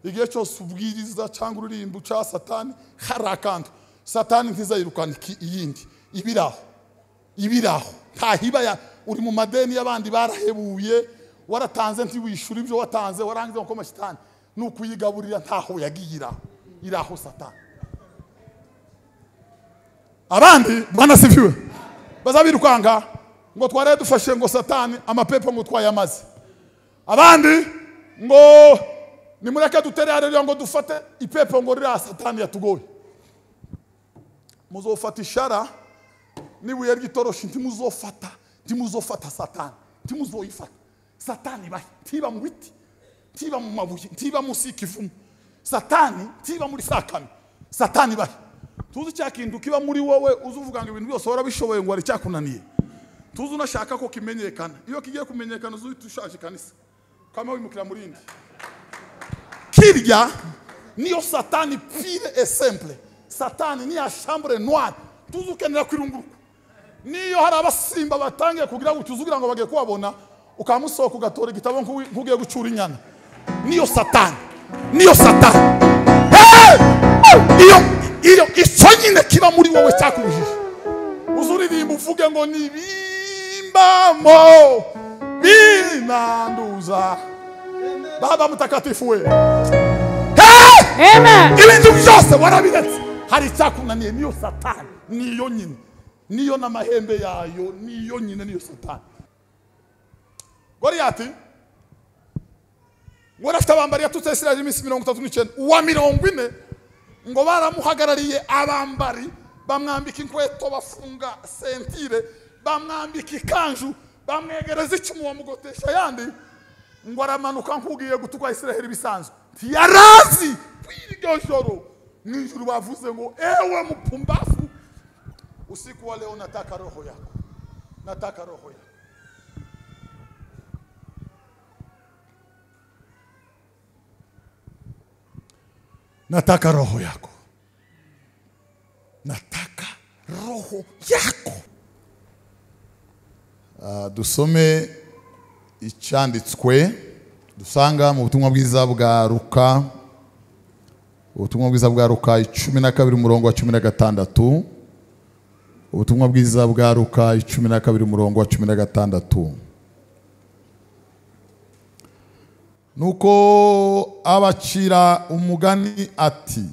Igihe cyose ubwiriza cyangwa uririmba uca Satani hari akantu. Satani ntizayirukana iyindi ibiraho. Ibiraho. Ntahiba ya uri mu madeni y'abandi barahebuye waratanze ntiwishura ibyo watanze warangiza ngo koma shitani nukuyigaburira ntaho yagiye iraho Satani. Abandi Bwana sifiwe bazabirukanga ngo tware dufashe ngo Satani amapepo ngo twayamaze. Abandi ngo nimureke dutere haleluya ngo dufate ipepo ngo rira Satani yatugoye. Muzofata ishara nibuye ry'itoroshi ntimuzofata, ntimuzofata Satani, ntimuzoyifata. Satani bahi tiba mu biti, tiba mu mabuye, tiba munsi y'ikivumu. Satani tiba muri sakami. Satani bahi. Tuzi cya kintu kiba muri wowe uzuvuga ngo ibintu byose warabishoboye ngo ari cyakunaniye. Tuzi unashaka ko kimenyekana. Iyo kigiye kumenyekana uzuhita ushaje kanisa. Kama wimukira murindi. Kirya niyo Satani pire et simple. Satani ni ya chambre noire. Tuzi ukenera kwirunguruka. Niyo hari abasimba batangiye kugira ngo tuzugira ngo bagiye kubabona ukamusohoka ugatora igitabo nkugiye gucura inyana. Niyo Satani. Niyo Satani. Hey! Iyo icyo nyine kiba muri wowe cyakubujije. Uzuririmba uvuge ngo nibimbamo binanduza. Baba mtakatifu we. Hey! Amen. Ibintu byose warabiretse. Hari icyakunaniye niyo Satani. Niyo nyine. Niyo n'amahembe yayo niyo nyine niyo Satani. Goliyati ngo afite abambari yatutse Isirayeli iminsi 39 uwa 40 ngo baramuhagarariye abambari bamwambika inkweto bafunga sentire bamwambika ikanju bamwegereza icumu bamugotesha yandi ngo aramanuka nkugiye gutukwa Isirayeli bisanzwe. Ntiyarazi kw'iryo joro mw'ijuru bavuze ngo ewe mupumbafu, usiku wa leo nataka roho yako. Nataka roho yako. Nataka roho yako. Nataka roho yako. Dusome icyanditswe dusanga mu butumwa bwiza bwa Luka, ubutumwa bwiza bwa Luka 12 umurongo wa 16. Ubutumwa bwiza bwa Luka 12 umurongo wa 16. Nuko abacira umugani ati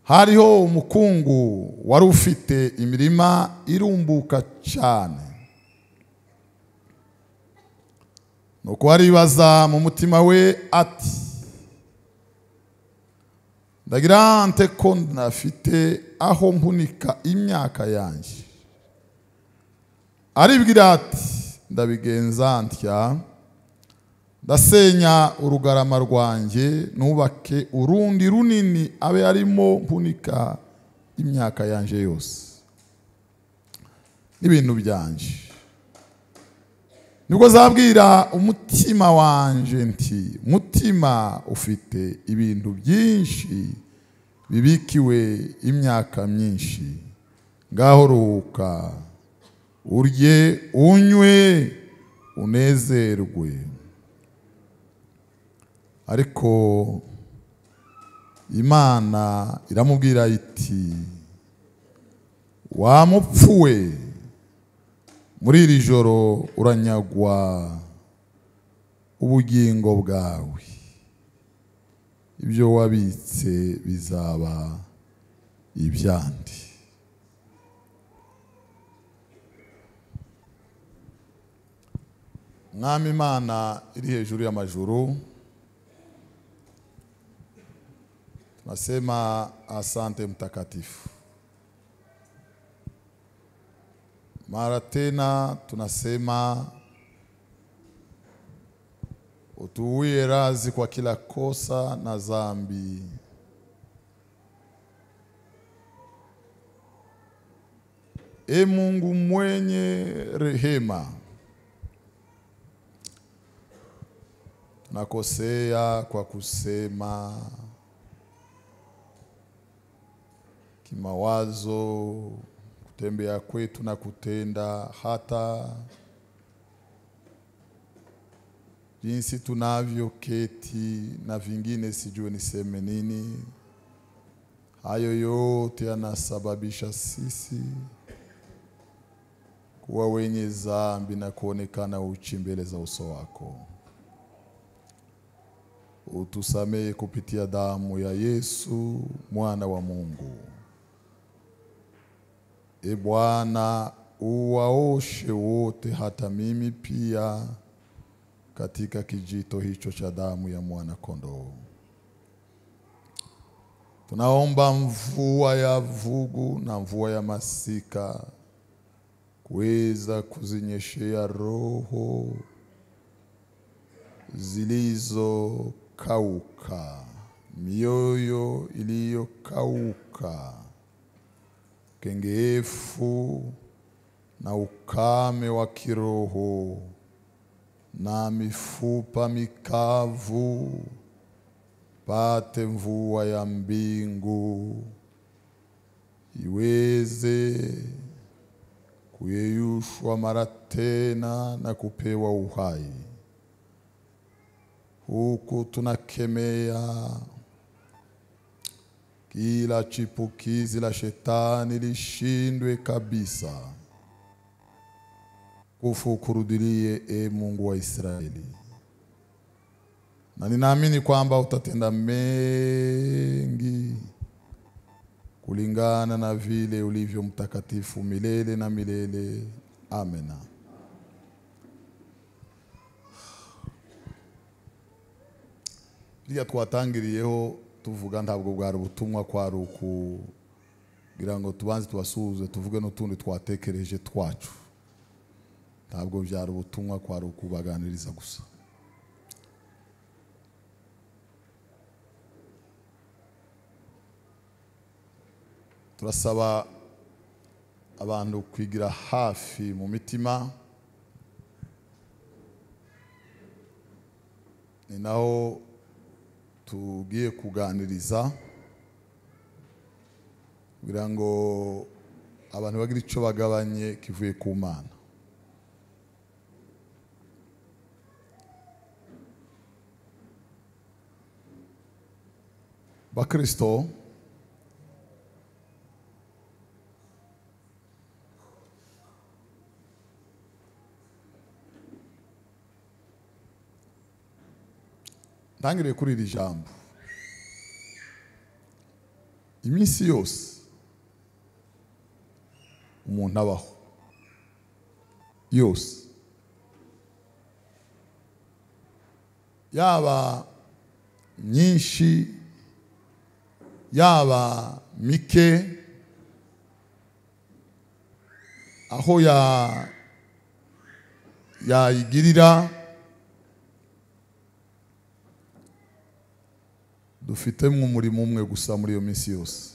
hariho umukungu wari ufite imirima irumbuka cyane. Nuko aribaza mu mutima we ati ndagira nte ko ndafite aho mpunika imyaka yanjye. Aribwira ati ndabigenza ntya, ndasenya urugarama rwanjye nubake urundi runini abe arimo mpunika imyaka yanje yose n'ibintu byanje. Nibwo zabwira umutima wanje nti mutima ufite ibintu byinshi bibikiwe imyaka myinshi, ngaho ruhuka urye unywe unezerwe. Ariko Imana iramubwira iti wa mupfuwe, muri iri joro uranyagwa ubugingo bwawe, ibyo wabitse bizaba ibyandi. Mwami Imana iri hejuru y'amajuru, tunasema asante mtakatifu. Mara tena tunasema utuwie razi kwa kila kosa na dhambi. E Mungu mwenye rehema, tunakosea kwa kusema kimawazo, kutembea kwetu na kutenda, hata Jinsi tunavyoketi na vingine sijui niseme nini. Hayo yote yanasababisha sisi kuwa wenye dhambi na kuonekana uchi mbele za uso wako. Utusamehe kupitia damu ya Yesu mwana wa Mungu. E Bwana, uwaoshe wote hata mimi pia katika kijito hicho cha damu ya mwana kondoo. Tunaomba mvua ya vugu na mvua ya masika kuweza kuzinyeshea roho zilizokauka, mioyo iliyokauka, kengefu na ukame wa kiroho na mifupa mikavu, pate mvua ya mbingu iweze kuyeyushwa mara tena na kupewa uhai. Huku tunakemea kila chipukizi la shetani lishindwe kabisa. Kufu kurudilie, e Mungu wa Israeli. Na ninaamini kwamba utatenda mengi kulingana na vile ulivyo mtakatifu milele na milele. Amena. Rya twatangiriyeho tuvuga ntabwo bwari ubutumwa kwari ukugira ngo tubanze tubasuhuze tuvuge n'utundi twatekereje twacu. Ntabwo byari ubutumwa kwari ukubaganiriza gusa. Turasaba abantu kwigira hafi mu mitima. Ni naho tugiye kuganiriza kugira ngo abantu bagire icyo bagabanye kivuye ku Mana. Bakristo, ntangire kuri iri jambo. Iminsi yose umuntu abaho yose, yaba myinshi yaba mike, aho yayigirira, dufitemo umurimo umwe gusa muri iyo minsi yose.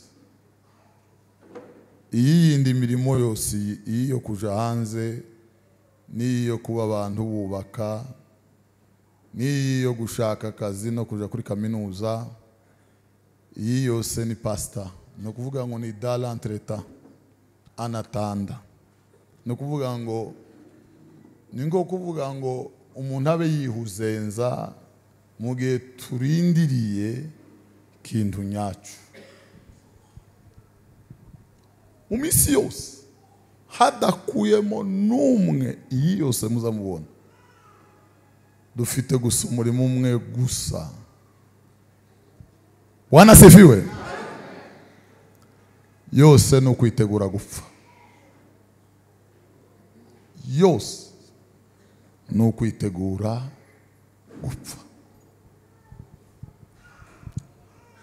Iyi yindi mirimo yose, iyo kuja hanze, n'iyo kuba abantu bubaka, n'iyo gushaka akazi no kuja kuri kaminuza, iyi yose ni pasta. No kuvuga ngo ni dala entreta anatanda. No kuvuga ngo ni ngo kuvuga ngo umuntu abe yihuzenza mu gihe turindiriye kintu nyacu. Mu minsi yose hadakuyemo n'umwe, iyi yose muzamubona, dufite gusa umurimo umwe gusa. Bwana asifiwe. Yose ni ukwitegura gupfa. Yose ni ukwitegura gupfa.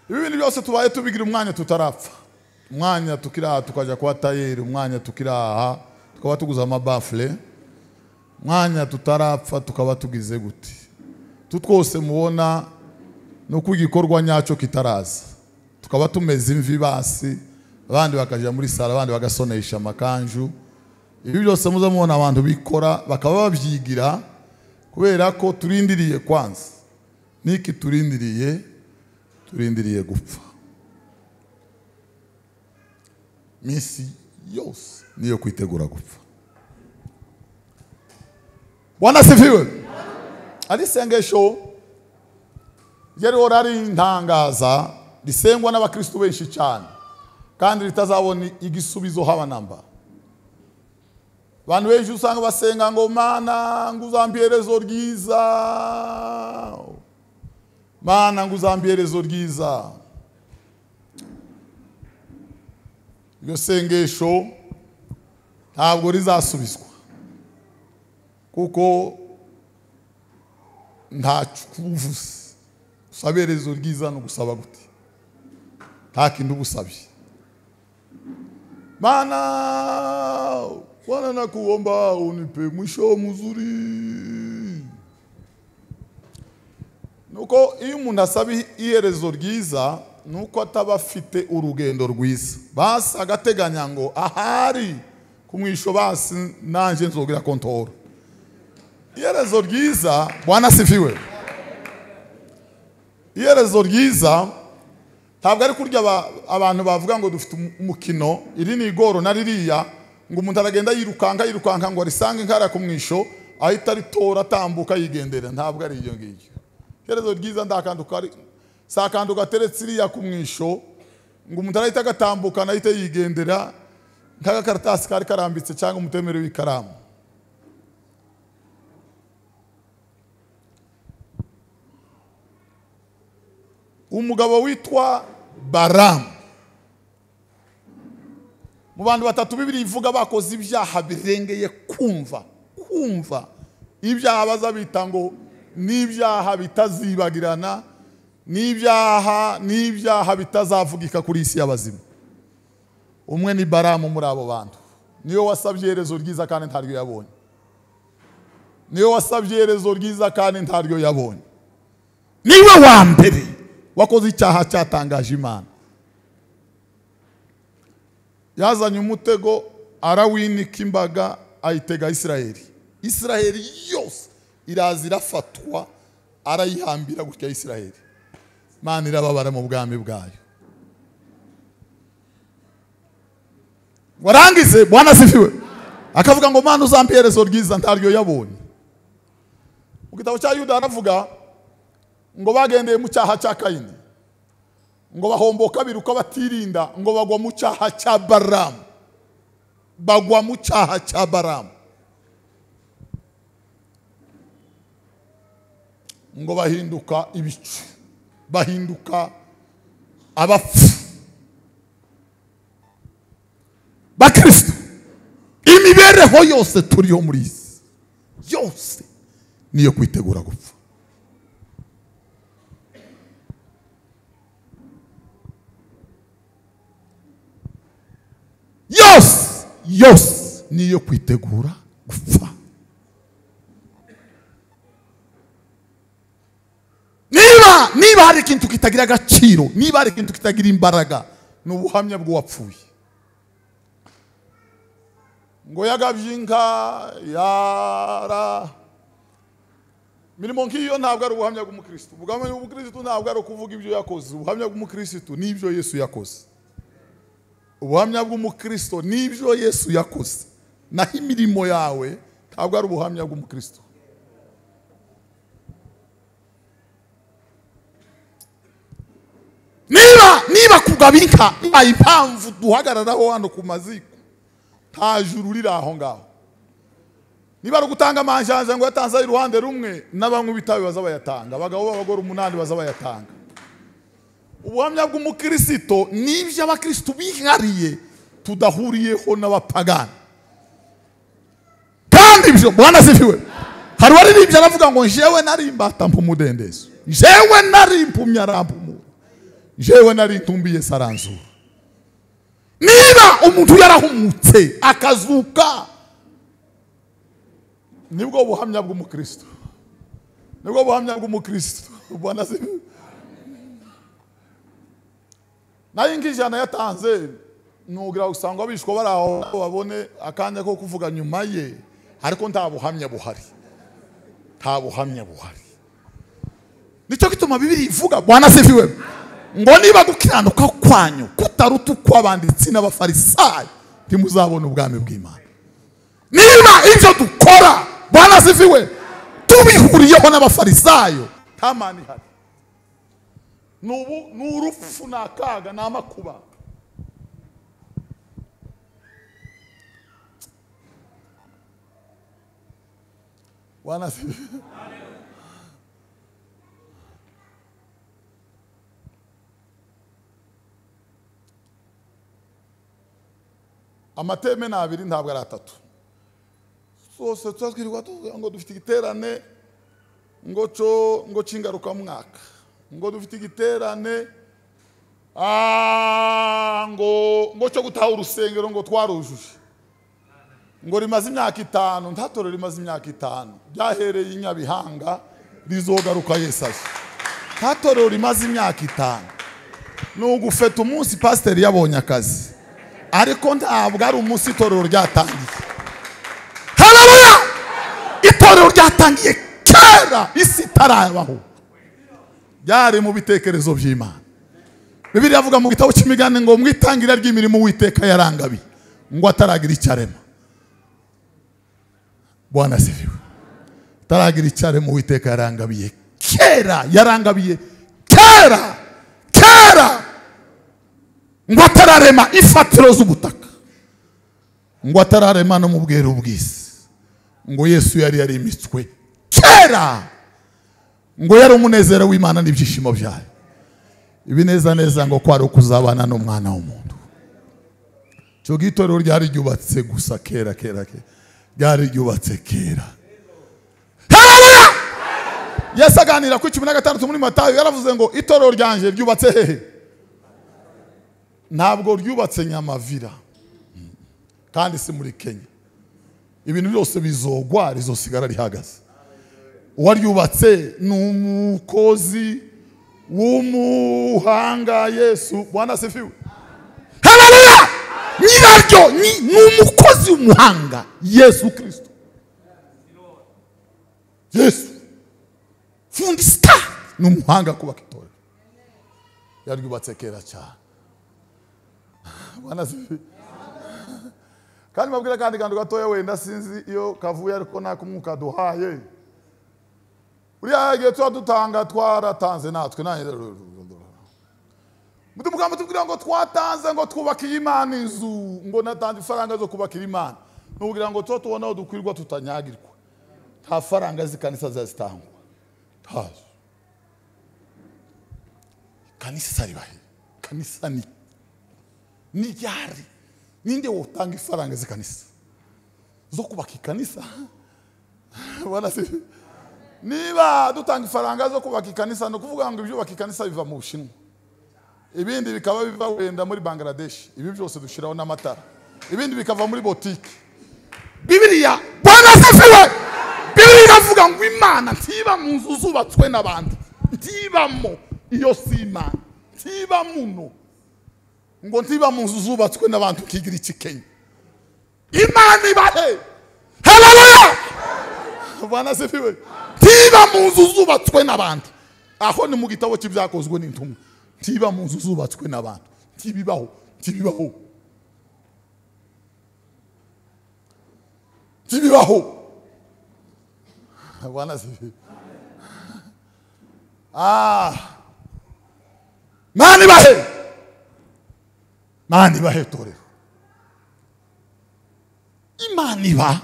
Ibi bintu byose tubaye tubigira umwanya tutarapfa. Umwanya tukiraha tukaja kwa tayeri, umwanya tukiraha tukaba tuguza amabafle, umwanya tutarapfa tukaba tugize gute. Tutwose mubona nuko igikorwa nyacyo kitaraza, tukaba tumeze imvi basi, abandi bakaja muri sala, abandi bagasonesha amakanju. Ibi byose muza mubona abantu bikora bakaba babyigira kubera ko turindiriye kwanza. Niki turindiriye? Turindiriye gupfa. Minsi yose niyo kwitegura gupfa. Bwana asifiwe. Ari isengesho ryari ari intangaza risengwa n'abakristo benshi cyane kandi ritazabona igisubizo haba namba. Abantu benshi usanga basenga ngo Mana ngo uzampe iherezo ryiza, Mana ngo uzampe iherezo ryiza. Iryo sengesho ntabwo rizasubizwa kuko ntacyo kuvuze. Usaba iherezo ryiza no gusaba gute? Nta kindi ugusabye. Mana Bwana nakuomba unipe mwisho mzuri. Nuko iyo umuntu asaba iherezo ryiza nuko ataba afite urugendo rwiza, basi agateganya ngo ahari kumwisho basi nanje nzogira kontoro. Iherezo ryiza, Bwana sifiwe. Iherezo ryiza ntabwo ari kurya abantu bavuga ngo dufite umukino, iri ni igoro na ririya, ngo umuntu aragenda yirukanka yirukanka ngo arisange nkara kumwisho ahita aritora atambuka yigendera. Ntabwo ari iyo ngiyo. Iherezo ryiza ndakanduka ari sakanduka gateretse iriya kumwisho ngo umuntu arahita agatambuka nahita yigendera nk'agakaratasi kari karambitse cyangwa umutemeri w'ikaramu. Umugabo witwa Baramu, mu bantu batatu Bibiliya ivuga bakoze ibyaha birengeye kumva ibyaha baza bita ngo n'ibyaha bitazibagirana, n'ibyaha bitazavugika kuri isi y'abazima. Umwe ni Baramu muri abo bantu, niwe wasabye iherezo ryiza kandi ntaryo yabonye. Niwe wasabye iherezo ryiza kandi ntaryo yabonye. Niwe wa mbere wakoze icyaha cyatangaje Imana. Yazanye umutego arawinika imbaga ayitega Isiraheli. Isiraheli yose iraza irafatwa arayihambira gutya Isiraheli. Imana irababara mu bwami bwayo. Warangize, Bwana sifiwe, akavuga ngo Mana uzampe iherezo ryiza, ntaryo yabonye. Mu gitabo cya Yuda aravuga ngo bagendeye mu cyaha cya Kayini, ngo bahomboka biruka batirinda, ngo bagwa mu cyaha cya Baramu. Bagwa mu cyaha cya Baramu, ngo bahinduka ibicu, bahinduka abapfu. Bakristo, imibereho yose turiho muri isi yose niyo kwitegura gupfa. Yose niyo kwitegura gupfa. Niba hari ikintu kitagira agaciro, niba hari ikintu kitagira imbaraga, ni ubuhamya bw'uwapfuye. Ngo yagabye inka yara mirimo nk'iyo ntabwo ari ubuhamya bw'umukristo. Ubuhamya bw'umukristo ntabwo ari ukuvuga ibyo yakoze. Ubuhamya bw'umukristo ni ibyo Yesu yakoze. Ubuhamya bw'umukristo ni ibyo Yesu yakoze. Naho imirimo yawe ntabwo ari ubuhamya bw'umukristo. Niba kugaba inka impamvu duhagararaho hano ku maziko, nta juru riri aho ngaho. Niba ari gutanga amanjanja ngo yatanze iruhande rumwe, n'abanywi bitabi baza bayatanga, abagabo b'abagore 8 baza bayatanga. Ubuhamya bw'umukristo ni ibyo abakristo bihariye tudahuriyeho n'abapagani. Kandi ibyo Bwana sifiwe. Hari waririmbye aravuga ngo jewe nari imbata mpumudendezo, jewe nari impumyi arampumura, jewe nari intumbi Yesu aranzura. Niba umuntu yarahumutse akazuka, nibwo buhamya bw'umukristo. Nibwo buhamya bw'umukristo. Bwana sifiwe. Nayo ingijana yatanze nugira usanga abishwa bari aho babone akanya ko kuvuga nyuma ye, ariko nta buhamya buhari. Nta buhamya buhari. Nicyo gituma Bibiliya ivuga, Bwana sifiwe, ngo niba gukiranuka kwanyu kutaruta ukw'abanditsi n'abafarisayo, ntimuzabona ubwami bw'Imana. Niba ibyo dukora, Bwana sifiwe, Tubihuriyeho n'abafarisayo. Nta Mana ihari. Nubu n'urupfu n'akaga n'amakuba. Bwana asifiwe. Amateme ni abiri ntabwo ari atatu. Sose twatwirirwa tuvuga ngo dufite igiterane ngo cyo ngo cingaruka mwaka, ngo dufite igiterane ngo cyo gutaha urusengero ngo twarujuje, ngo rimaze imyaka 5, ntatoro rimaze imyaka 5, byahereye inyabihanga rizogaruka Yesu aje. Ntatoro rimaze imyaka 5. Nugufeta umunsi pasiteri yabonye akazi, ariko ntabwo ari umunsi itorero ryatangiye. Haleluya! Itorero ryatangiye kera isi itarabaho, byari mu bitekerezo by'Imana. Bibiliya avuga mu gitabo cy'imigani ngo mwitangira ry'imirimo Uwiteka yarangabiye ngo ataragira icyo arema. Bwana asifiwe. Ataragira icyo arema Uwiteka yarangabiye kera, yarangabiye kera kera, ngo atararema ifatiro z'ubutaka, ngo atararema no mu bweru bw'isi, ngo Yesu yari yarimitswe kera, ngo yari umunezero w'Imana n'ibyishimo byayo. Ibineza neza ngo kwari ukuzabana n'umwana w'umuntu. Cyo gitorero ryari ryubatse gusa kera kera kera, ryari ryubatse kera. Haleluya! Yesu aganira ku 16 muri Matayo yaravuze ngo itorero ryanje ryubatse hehe? Ntabwo ryubatse Nyamavira, kandi si muri Kenya. Ibintu byose bizogwa rizosigara rihagaze. Uwaryubatse ni umukozi w'umuhanga Yesu. Bwana asifiwe. Haleluya! Nyiraryo ni umukozi w'umuhanga Yesu Kristo. Yesu fundi star ni umuhanga kubaka itorero. Yaryubatse kera cyane. Bwana asifiwe. Kandi mabwira kandi kantu gatoya wenda sinzi iyo kavuye ariko nakumwuka duhaye. Uriya yagiye tuba dutanga twaratanze natwe nanjye mutubwira tubwira ngo twatanze ngo twubakire Imana inzu, ngo natanze ifaranga zo kubakira Imana. Nukugira ngo tuba tubona aho dukwirwa tutanyagirwa. Nta faranga z'ikanisa zazitangwa. Ntazo. Kanisa ribahe. Kanisa ni ryari? Ninde wotanga ifaranga z'ikanisa zo kubaka ikanisa? Bwana asifiwe. Niba dutanga ifaranga zo kubaka ikanisa no kuvuga ngo ibyubaka ikanisa biva mu Bushinwa, ibindi bikaba biva wenda muri Bangladesh, ibi byose dushiraho n'amatara, ibindi bikava muri botike. Bibiliya, Bwana asifiwe. Bibiliya iravuga ngo Imana ntiba mu nzu zubatswe n'abantu, ntibamo iyo si Imana, ntiba muno, ngo ntiba mu nzu zubatswe n'abantu kigira ikikenya. Imana ibahe. Haleluya! Bwana asifiwe. Ntiba mu nzu zubatswe n'abantu. Aho ni mu gitabo cy'ibyakozwe n'intumwa. Ntiba mu nzu zubatswe n'abantu. Ntibibaho, ntibibaho. Ntibibaho. Bwana asifiwe. Mana ibahe. Mana ibahe torero. Imana iba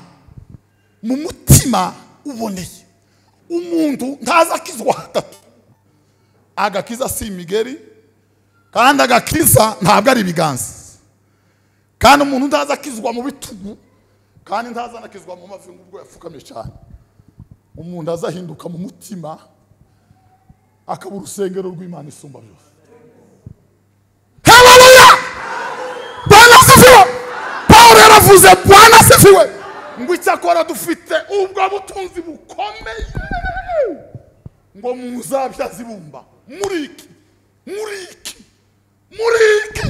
mu mutima uboneye. Umuntu ntaza akizwa hatatu. Agakiza si imigeri, kandi agakiza ntabwo ari ibiganza. Kandi umuntu ntaza akizwa mu bitugu, kandi ntaza anakizwa mu mavi ngo ubwo yapfukamye cyane. Umuntu azahinduka mu mutima akaba urusengero rw'Imana isumba byose. Haleluya! Bwana asifiwe. Paulo yaravuze Bwana asifiwe. Ngo icyakora dufite ubwo butunzi bukomeye ngo muzabya zibumba muri iki muri iki muri iki,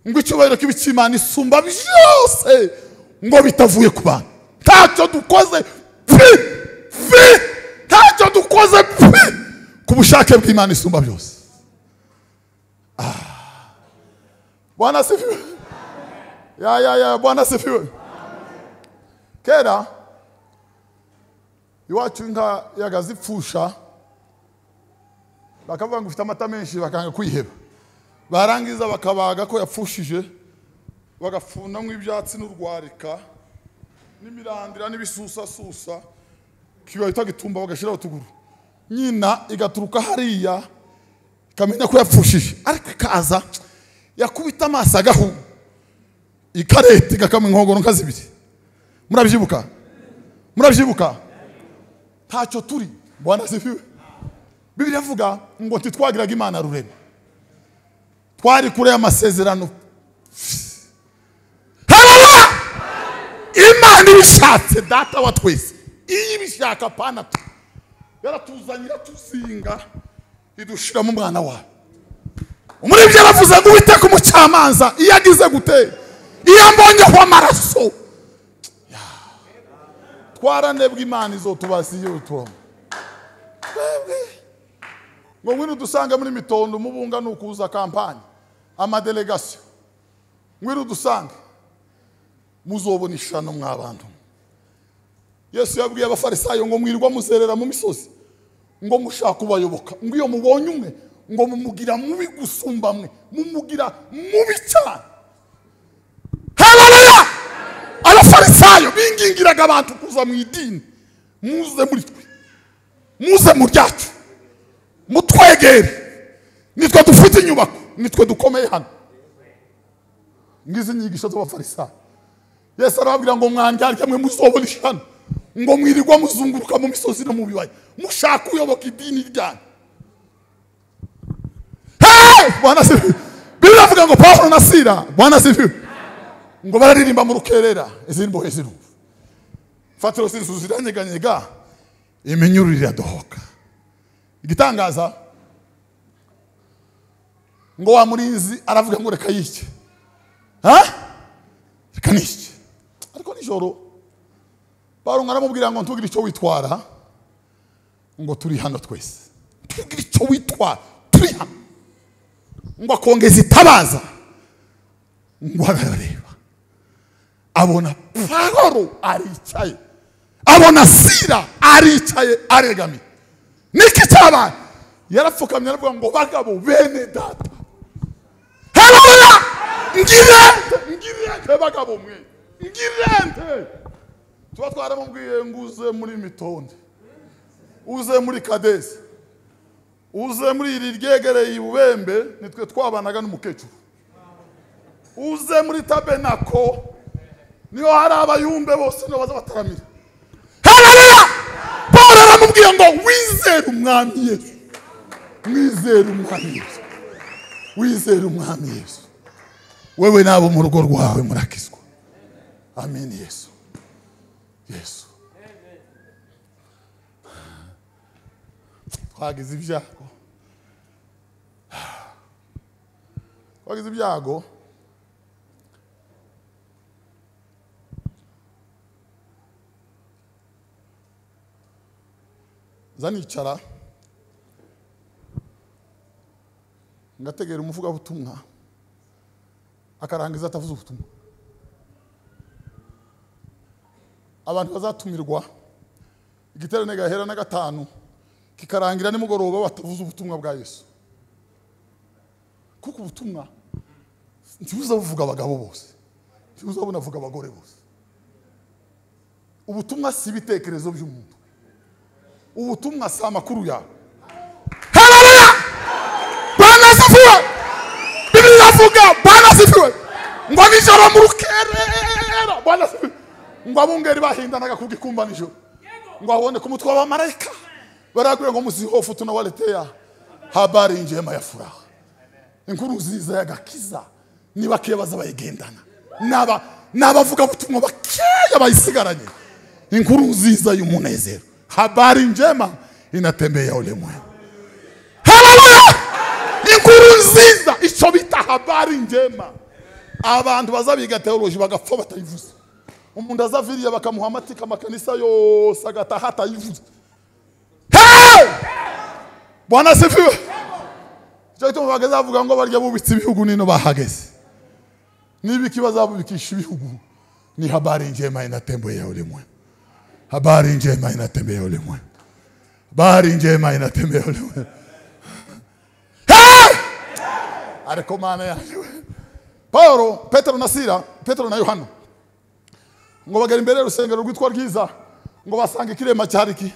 ngo icyubahiro cy'Imana isumba byose ngo bitavuye ku bantu. Ntacyo dukoze pi pi, ntacyo dukoze pi ku bushake bw'Imana isumba byose. Bwana asifiwe. Ya ya ya, Bwana asifiwe. Kera Iwacu inka yagazipfusha bakavuga ngo ufite amata menshi, bakanga kwiheba, barangiza bakabaga ko yapfushije, bagafunamwo ibyatsi n'urwarika n'imirandira n'ibisusa kigahita gitumba, bagashiraho tuguru. Nyina igaturuka hariya ikamenya ko yapfushije, ariko ikaza yakubita amaso agahu ikareta igakamwa inkongoro nka zibiri. Murabyibuka? Murabyibuka? Ntacyo turi. Bwana asifiwe. Bibiliya ivuga ngo ntitwagiraga Imana rurema, twari kure y'amasezerano. Haleluya! Imana ibishatse, data wa twese iyo ibishaka, pana tu yaratuzanye iratuzinga idushiramo umwana wawe. Umuribyi aravuze ngo Uwiteka umucamanza iyo agize gute, iyo ambonyeho amaraso. Twaranebwa, Imana izotubaza iyo tubamo. Twebwe ngo ngwino udusange muri Mitondo, mubunga nukuza kampani amadelegation, ngwino udusange muzobona ishano mwabantu. Yesu yabwiye abafarisayo ngo mwirirwa muzerera mu misozi ngo mushaka kubayoboka, ngo iyo mubonye umwe ngo mumugira mubi gusumba mwe, mumugira mubi cyane. Haleluya! Abafarisayo bingingiraga abantu kuza mu idini, muze muri twe, muze mu ryacu, mutwegere, nitwe dufite inyubako, nitwe dukomeye hano. Ngizi inyigisho z'abafarisayo. Yesu arababwira ngo mwandyarya mwe muzobona ishano, ngo mwirirwa muzunguruka mu misozi no mu bibaya mushaka uyoboka idini ryanyu. Hey! Bwana asifiwe. Bibiliya ivuga ngo Pawulo na Sila, Bwana asifiwe, ngo bararirimba mu rukerera izindi mbohe zirumva, fatiro z'inzu ziranyeganyega, iminyururu iradohoka. Igitangaza ngo wa murinzi aravuga ngo reka yike, ha? Reka niki. Ariko nijoro Pawulo aramubwira ngo ntugire icyo witwara, ngo turi hano twese, ntugire icyo witwara, turi hano. Ngo akongeza itabaza, ngo arareba abona Pawulo aricaye, abona Sila aricaye aregamiye. Niki cyabaye? Yarapfukamye aravuga ngo bagabo bene data, haleluya, ngirente, ngirente bagabo mwe, ngirente. Tuba twaramubwiye ngo uze muri Mitonde, uze muri Kadesi, uze muri iri ryegereye ibubembe, nitwe twabanaga n'umukecuru, uze muri Tabenako niyo hari abayumbe bose niyo baza bataramira. Haleluya! Paul aramubwiye ngo wizere umwami Yesu, wizere umwami Yesu, wizere umwami Yesu, wewe nabo mu rugo rwawe murakizwa. Amen. Yesu, Yesu. Twagize ibyago, twagize ibyago. Zanicara ngategera umuvugabutumwa akarangiza atavuze ubutumwa. Abantu bazatumirwa igiterane gahera na gatanu kikarangira nimugoroba batavuze ubutumwa bwa Yesu. Kuko ubutumwa ntibuza buvuga abagabo bose, ntibuza bunavuga abagore bose. Ubutumwa si ibitekerezo by'umuntu, ubutumwa si amakuru yawe. Haleluya! Bwana asifiwe. Bibiliya iravuga Bwana asifiwe ngo nijoro mu rukerera, Bwana asifiwe, ngo abungeri bahindanaga kugikumba nijoro, ngo abone ku mutwe w'abamarayika barabwira ngo muzihofu tunawaletea habari njema ya furaha, inkuru nziza y'agakiza. Ni bakeya baza bayigendana, n'abavuga butumwa bakeya bayisigaranye inkuru nziza y'umunezero. Habari njema inatembea ulimwengu. Haleluya! Inkuru nziza, icyo bita habari njema. Abantu bazabiga theology bagapfa batayivuze. Umuntu azaviriye bakamuha amatika amakanisa yose agataha atayivuze. Hey! Bwana asifiwe. Icyo gituma bageze bavuga ngo barya bubitse ibihugu nino bahageze. Niba iki bazabubikisha ibihugu, ni habari njema inatembea ulimwengu. Habari njema inatembea ulimwengu. Habari njema inatembea ulimwengu. Hey! Ariko mana yanjye. Paulo, Petero na Sila, Petero na Yohana ngo bagera imbere y'urusengero rwitwa Rwiza, ngo basanga ikirema cyariki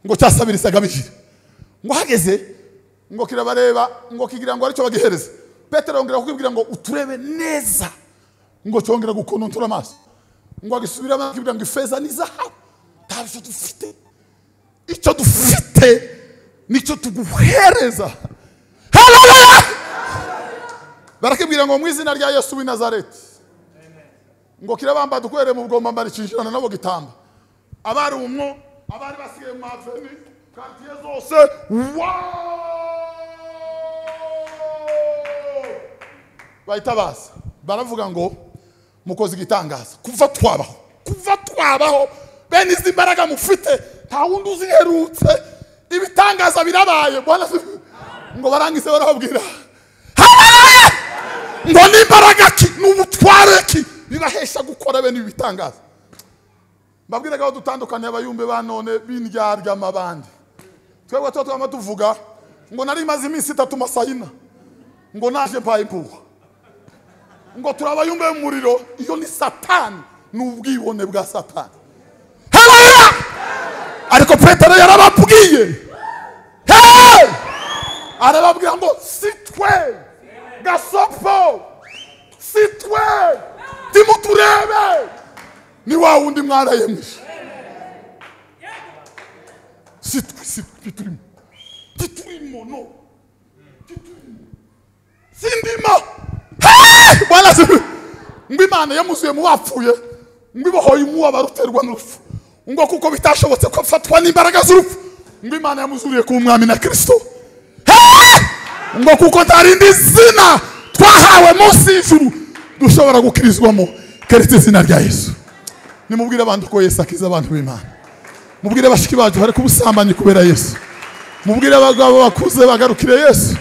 ngo cyasabirisaga bijire. Ngo hageze ngo kirabareba, ngo kigira ngo aricyo bagihereza. Petero yongera kukibwira ngo uturebe neza, ngo cyongera gukonontora amaso. Ngo agisubiramo akibwira ngo ifeza ni zahabu ntabyo dufite, icyo dufite nicyo tuguhereza. Haleluya! Barakibwira ngo mu izina rya Yesu w'i Nazareti. Ngo kirabamba dukwere mu bwomba mbarikijana nabo gitamba. Abari umwo, abari basigaye mu maveni, quartier zose, wow! Bahita baza baravuga ngo mukoze igitangaza. Kuva twabaho bene izi mbaraga mufite nta wundi uziherutse, ibitangaza birabaye. Bwana ngo barangize barababwira ngo n'imbaraga ki n'ubutware ki bibahesha gukora bene ibi bitangaza. Mbabwiraga aho dutandukanye abayumbe ba none b'indyarya amabandi. Twebwe tuba twama tuvuga ngo nari maze iminsi 3 masayina ngo naje mpaye impuha, ngo turabayumbe mu muriro. Iyo ni Satani, n'ubwibone bwa Satani. Haleluya! Ariko Petero yarababwiye, hey! Arababwira ngo si twe gasopo, si twe, timuturebe, ni wa wundi mwarayemije. Si twe, si twe, titurimo, no, titurimo, sindimo. Hey! Bwana asifiwe. Ngo Imana yamuzuye mu bapfuye, ngo ibohoye umubabaro uterwa n'urupfu, ngo kuko bitashobotse ko afatwa n'imbaraga z'urupfu, ngo Imana yamuzuriye ku mwami na Kristo. Hey! Ngo kuko ntarindi zina twahawe munsi y'ijuru dushobora gukirizwamo keretse izina rya Yesu. Nimubwire abantu ko Yesu akiza abantu b'Imana. Mubwire bashiki bacu bari kubusambanyi kubera Yesu. Mubwire abagabo bakuze bagarukire Yesu.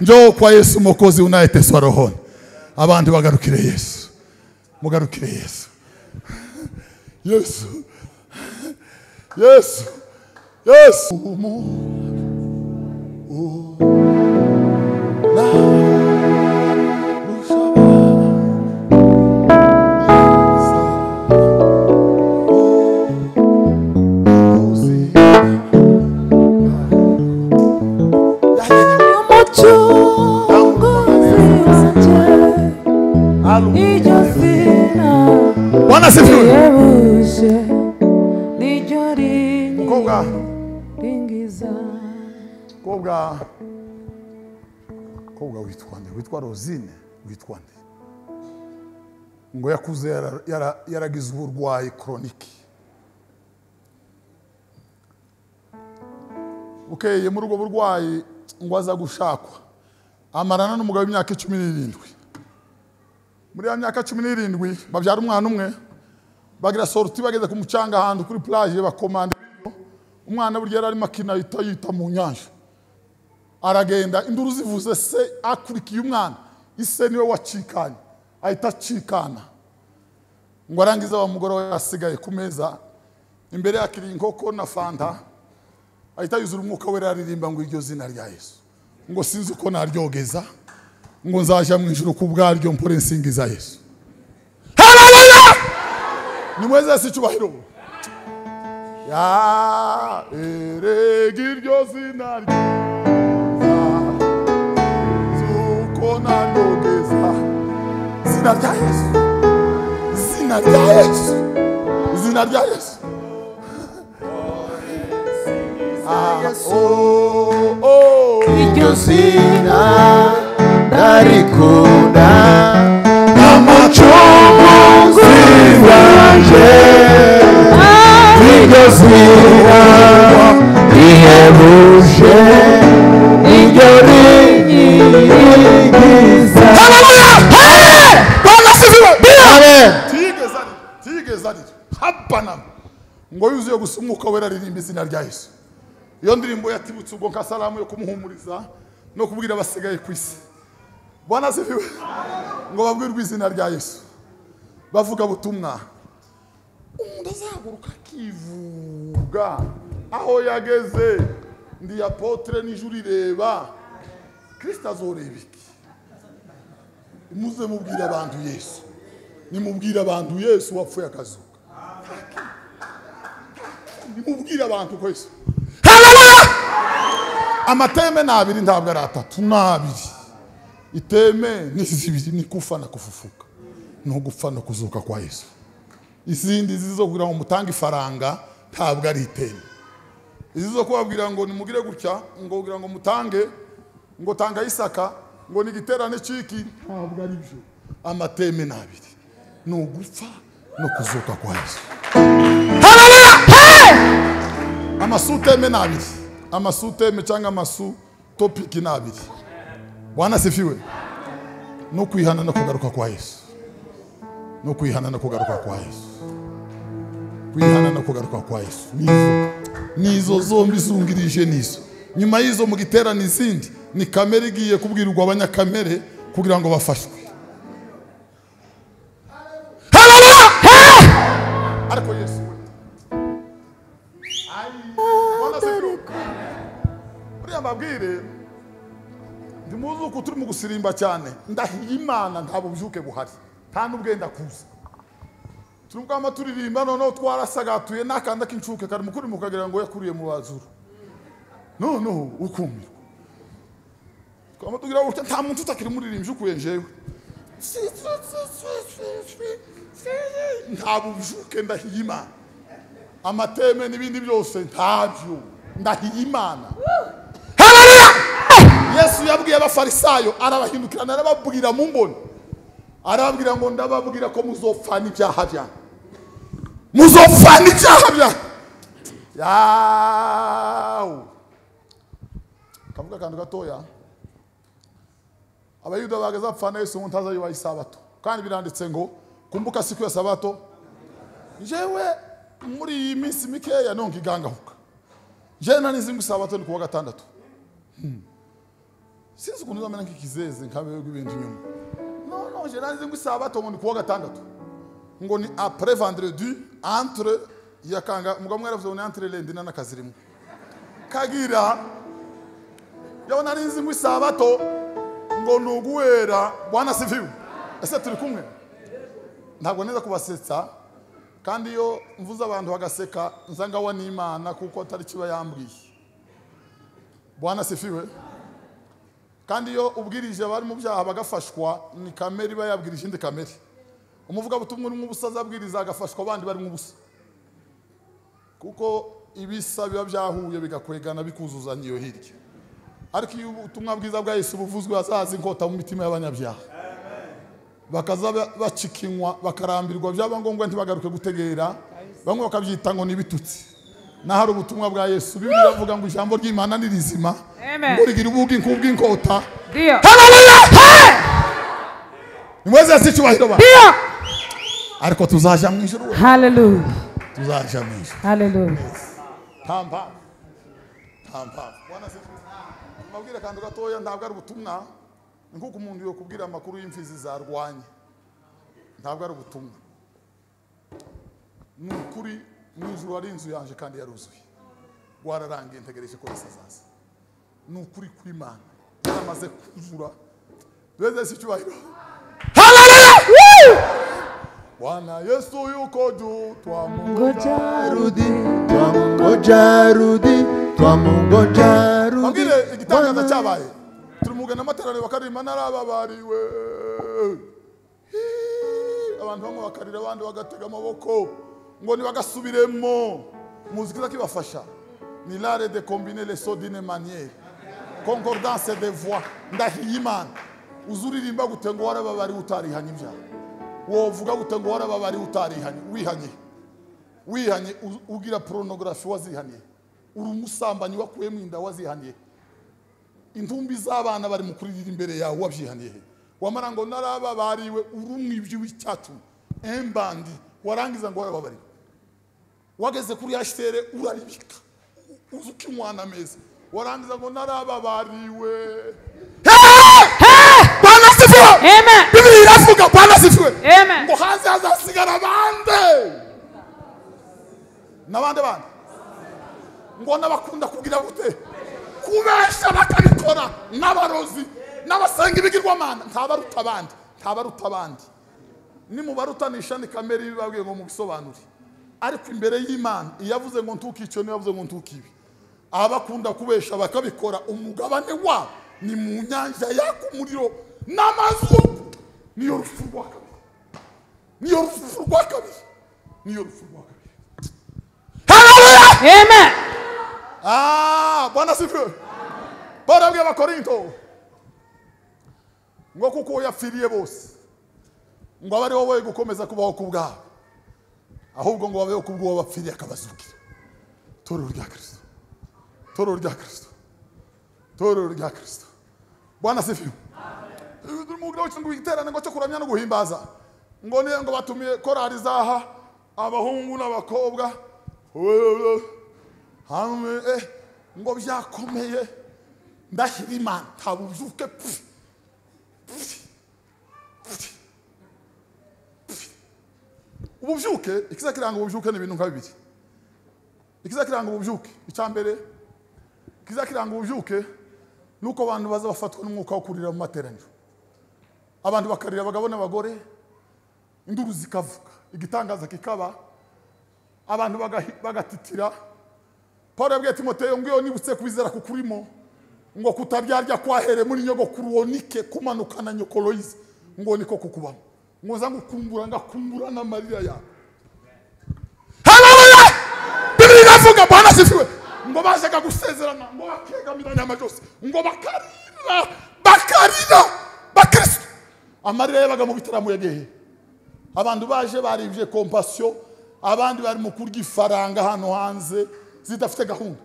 Njoo kwa Yesu Mwokozi unayeteswa rohoni. Abantu bagarukire Yesu. Mugarukire Yesu. Yesu. Yesu. Yesu. Bwana asifiwe. Mukobwa witwa nde? Witwa Rosine, witwa nde? Ngo yakuze yaragize uburwayi chronique. Bukeye muri ubwo burwayi ngo aza gushakwa, amarana n'umugabo w'imyaka 17. Muri ya myaka 17 babyara umwana umwe, bagira sortie bageze ku mucanga ahantu kuri plage bakomanda umwana burya yari arimo akina yita mu nyanja. Aragenda induru zivuze se akurikiye umwana, ise niwe wacikanye, ahita acikana. Ngo arangiza wa mugore we asigaye ku meza imbere yakiri inkoko na fanta, ahita yuzura umwuka we aririmba ngo iryo zina rya Yesu, ngo sinzi uko naryogeza, ngo nzaja mu ijuru ku bwaryo mpore nsingiza Yesu. Haleluya! Nimweze si cyubahiro. Ya erega iryo zina ryiza, zuko naryogeza, zina rya Yesu, zina rya Yesu, zina rya Yesu. Oh, oh, iryo zina ndarikunda n'umucunguzi wanje, iryo zina rihebuje, iryo rinyigiza. Haleluya! Bwana asifiwe. Amen. Tigeze arira hapana, ngo yuzuye gusa umwuka wera aririmba izina rya Yesu. Iyo ndirimbo yatibutse ubwo nka salamu yo kumuhumuriza no kubwira abasigaye ku isi. Bwana asifiwe. Ngo babwirwe izina rya Yesu, bavuga butumwa. Umuntu azahaguruka Akivuga aho yageze ndi apotre n'ijuru rireba. Kristo azoreba iki? Muze mubwira abantu Yesu. Nimubwira abantu Yesu wapfuye akazuka. Nimubwira abantu ko Yesu. Haleluya! Amateme ni abiri ntabwo ari atatu, ni abiri. Iteme ni zibiri, ni kufa na kufufuka. No gupfa no kuzuka kwa Yesu. Izindi zizo kugira ngo mutange ifaranga ntabwo ari iteme. Izizo kubabwira ngo nimugire gutya, ngo kugira ngo mutange, ngo tanga Isaka, ngo ni giterane ciki, ntabwo ari byo. Amateme ni abiri. No gupfa no kuzuka kwa Yesu. Haleluya! Amasuteme ni abiri. Amasuteme cyangwa amasu topic ni abiri. Bwana asifiwe. No kwihana no kugaruka kwa Yesu. No kwihana no kugaruka kwa Yesu. Kwihana no kugaruka kwa Yesu. Nizo. Nizo zombi zungirije nizo. Nyuma y'izo mu giterane izindi ni kamere igiye kubwirwa abanyakamere kugira ngo bafashwe. Haleluya! Ariko Yesu we. Ai, Bwana asifiwe. Buriya mbabwire ndimuzi uko turi mu gusirimba cyane, ndahiye Imana nta bubyuke buhari, nta n'ubwenda kuza. Turi kwama turirimba noneho twarasagatuye n'akanda k'incuke kari mukuri mukagira ngo yakuriye mu bazuru. Noneho ukumirwa. Twama tugira gutya nta muntu utakiri muririmbyi ukuye njewe. Nta bubyuke ndahiye Imana. Amateme n'ibindi byose ntabyo, ndahiye Imana. Haleluya! Yesu yabwiye abafarisayo arabahindukirana arababwira mu mboni. Arababwira ngo ndababwira ko muzopfana ibyaha byanyu. Muzopfana ibyaha byanyu. Yaw. Kavuga akantu gatoya. Abayuda bageze bapfana Yesu ngo ntaza yubaha isabato. Kandi biranditse ngo kumbuka siku ya sabato. Jewe muri iyi minsi mikeya nonka igangahuka. Jewe nari nzi ngo isabato ni kuwa gatandatu. Sinzi ukuntu uzamera nk'ikizeze nkabe ibintu inyuma. No, je nari nzi ngo isabato ngo ni kuwa gatandatu. Ngo ni après vendredi entre yakanga mugabo mwaravuze ngo ni entre lundi na nakazi rimwe. Kagira yaho nari nzi ngo isabato ngo nuguhera. Bwana sifiwe. Ese turi kumwe? Ntabwo neza kubasetsa kandi iyo mvuze abantu bagaseka nzanga wa n'Imana kuko atari kiba yambwiye. Bwana sifiwe. Kandi iyo ubwirije abari mu byaha bagafashwa ni kamere iba yabwirije indi kamere. Umuvuga butumwa uri mu busa azabwiriza agafashwa abandi bari mu busa. Kuko ibisa biba byahuye bigakwegana bikuzuzanya iyo hirya. Ariko iyo ubutumwa bwiza bwa Yesu buvuzwe azaza inkota mu mitima y'abanyabyaha. Bakaza bacikinywa bakarambirwa byaba ngombwa ntibagaruke gutegera, bamwe bakabyita ngo nibitutsi. Nahari ubutumwa bwa Yesu Bibiliya iravuga ngo ijambo ry'Imana ni rizima, ngo rigira ubugi nk'ubw'inkota. Haleluya! Nimweze asicyubahiro ba. Ariko tuzaja mu ijuru. Haleluya. Tuzaja mu ijuru. Haleluya. Tampa. Tampa. Bwana asifiwe. Mbabwira kandi gatoya ntabwo ari ubutumwa nkuko umuntu yo kubwira amakuru y'imfizi zarwanye. Ntabwo ari ubutumwa. Ni ukuri mu ijuru ari inzu yanje kandi yaruzuye. Wararangiye ntegereje ko Yesu azaza. Ni ukuri kw'Imana. Yaramaze kuzura. Duheze icyubahiro. Haleluya! Bwana Yesu yuko juu twamungoja rudi, twamungoja rudi, twamungoja rudi. Mbabwire igitangaza cyabaye. Turi mugana amateraniro bakaririmba narababariwe. Abantu bamwe bakarira abandi bagatega amaboko ngo nibagasubiremo. Muziki kibafasha. Ni l'art de combiner les sons d'une manière. Concordance des voix. Ndahiye Imana. Uzuririmba gute ngo warababari utarihanye ibyaha. Wovuga gute ngo warababari utarihanye, wihanye. Wihanye ugira pornography wazihaniye. Uri umusambanyi wakuyemo inda wazihaniye. Intumbi z'abana bari mu kuririra imbere yawe wabyihaniye. Wamara ngo narababariwe uri umwibyi w'icyatu. Embandi warangiza ngo warababariwe. Wageze kuri hashitere uraribika. Uzi ukinywana ameza. Warangiza ngo narababariwe. Bwana asifiwe. Amen. Bibiliya iravuga Bwana asifiwe. Amen. Ngo hanze hazasigara bande. N'abandi bandi ngo n'abakunda kugira gute? Kubesha bakabikora, n'abarozi n'abasenga ibigirwamana. Ntabaruta abandi, ntabaruta abandi. Nimubarutanisha ni kamere ibibabwiye ngo mubisobanure, ariko imbere y'Imana iyavuze ngo ntukice niyo yavuze ngo ntukibe. Abakunda kubesha bakabikora, umugabane wabo ni mu nyanja yaka umuriro n'amazu. Niyo rupfu rwa kabiri, niyo rupfu rwa kabiri, niyo rupfu rwa kabiri. Haleluya, amen. Ah, Bwana sifiwe. Paulo abwiye Abakorinto ngo kuko yapfiriye bose, ngo abe ariho we gukomeza kubaho ku bwabo, ahubwo ngo babeho ku bw'uwo bapfiriye akabazukira. Torero rya Kristo, torero rya Kristo, torero rya Kristo. Bwana sifiwe. Ngo iterane ngo cyo kuramya no guhimbaza, ngo niyo ngo batumiye korali zaha abahungu n'abakobwa hamwe, ngo byakomeye. Ndashyira Imana ntabubyuke. Ububyuke, ikizakiranga ububyuke ni ibintu nka bibiri. Ikizakiranga ububyuke, icya mbere ikizakiranga ububyuke nuko abantu baza bafatwa n'umwuka wo kurira mu materaniro. Abantu bakarira, abagabo n'abagore, induru zikavuga, igitangaza kikaba, abantu bagatitira. Paulo yabwiye Timoteyo ngo iyo nibutse kwizera kukurimo, ngo kutaryarya kwahere muri nyogokuru wonike kumanukana nyokoloyize, ngo niko kukubamo, ngo nza ngukumbura ngakumbura n'amarira yawe. Haleluya! Bibiri iravuga, Bwana sifiwe, ngo bazaga gusezerana, ngo bakegamirana amajosi, ngo bakarira, bakarira bakristo. Amarira yabaga mu bitaramo yagiye. Abantu baje baribye compassion, abandi bari mu kurya ifaranga hano hanze zidafite gahunda,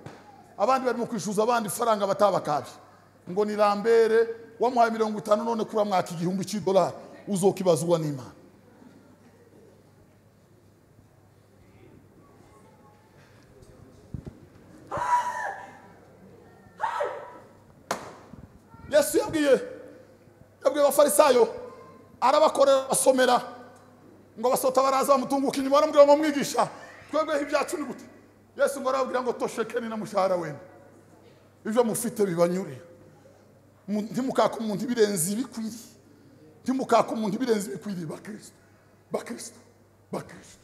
abandi bari mu kwishuza abandi ifaranga batabakabye, ngo ni Lambere wamuhaye 50 none kura mwaka $1000 cy'idolari, uzokibazwa n'Imana. Yesu yabwiye Abafarisayo, arabakorera basomera, ngo basota baraza bamutunguka inyuma, baramubwira ngo mwigisha twebwe ibyacu ni gute? Yesu ngo arababwira ngo toshekeni na mushahara wenu, ibyo mufite bibanyure, ntimukaka umuntu ibirenze ibikwiriye, ntimukaka umuntu ibirenze ibikwiriye. Bakristo, bakristo, bakristo.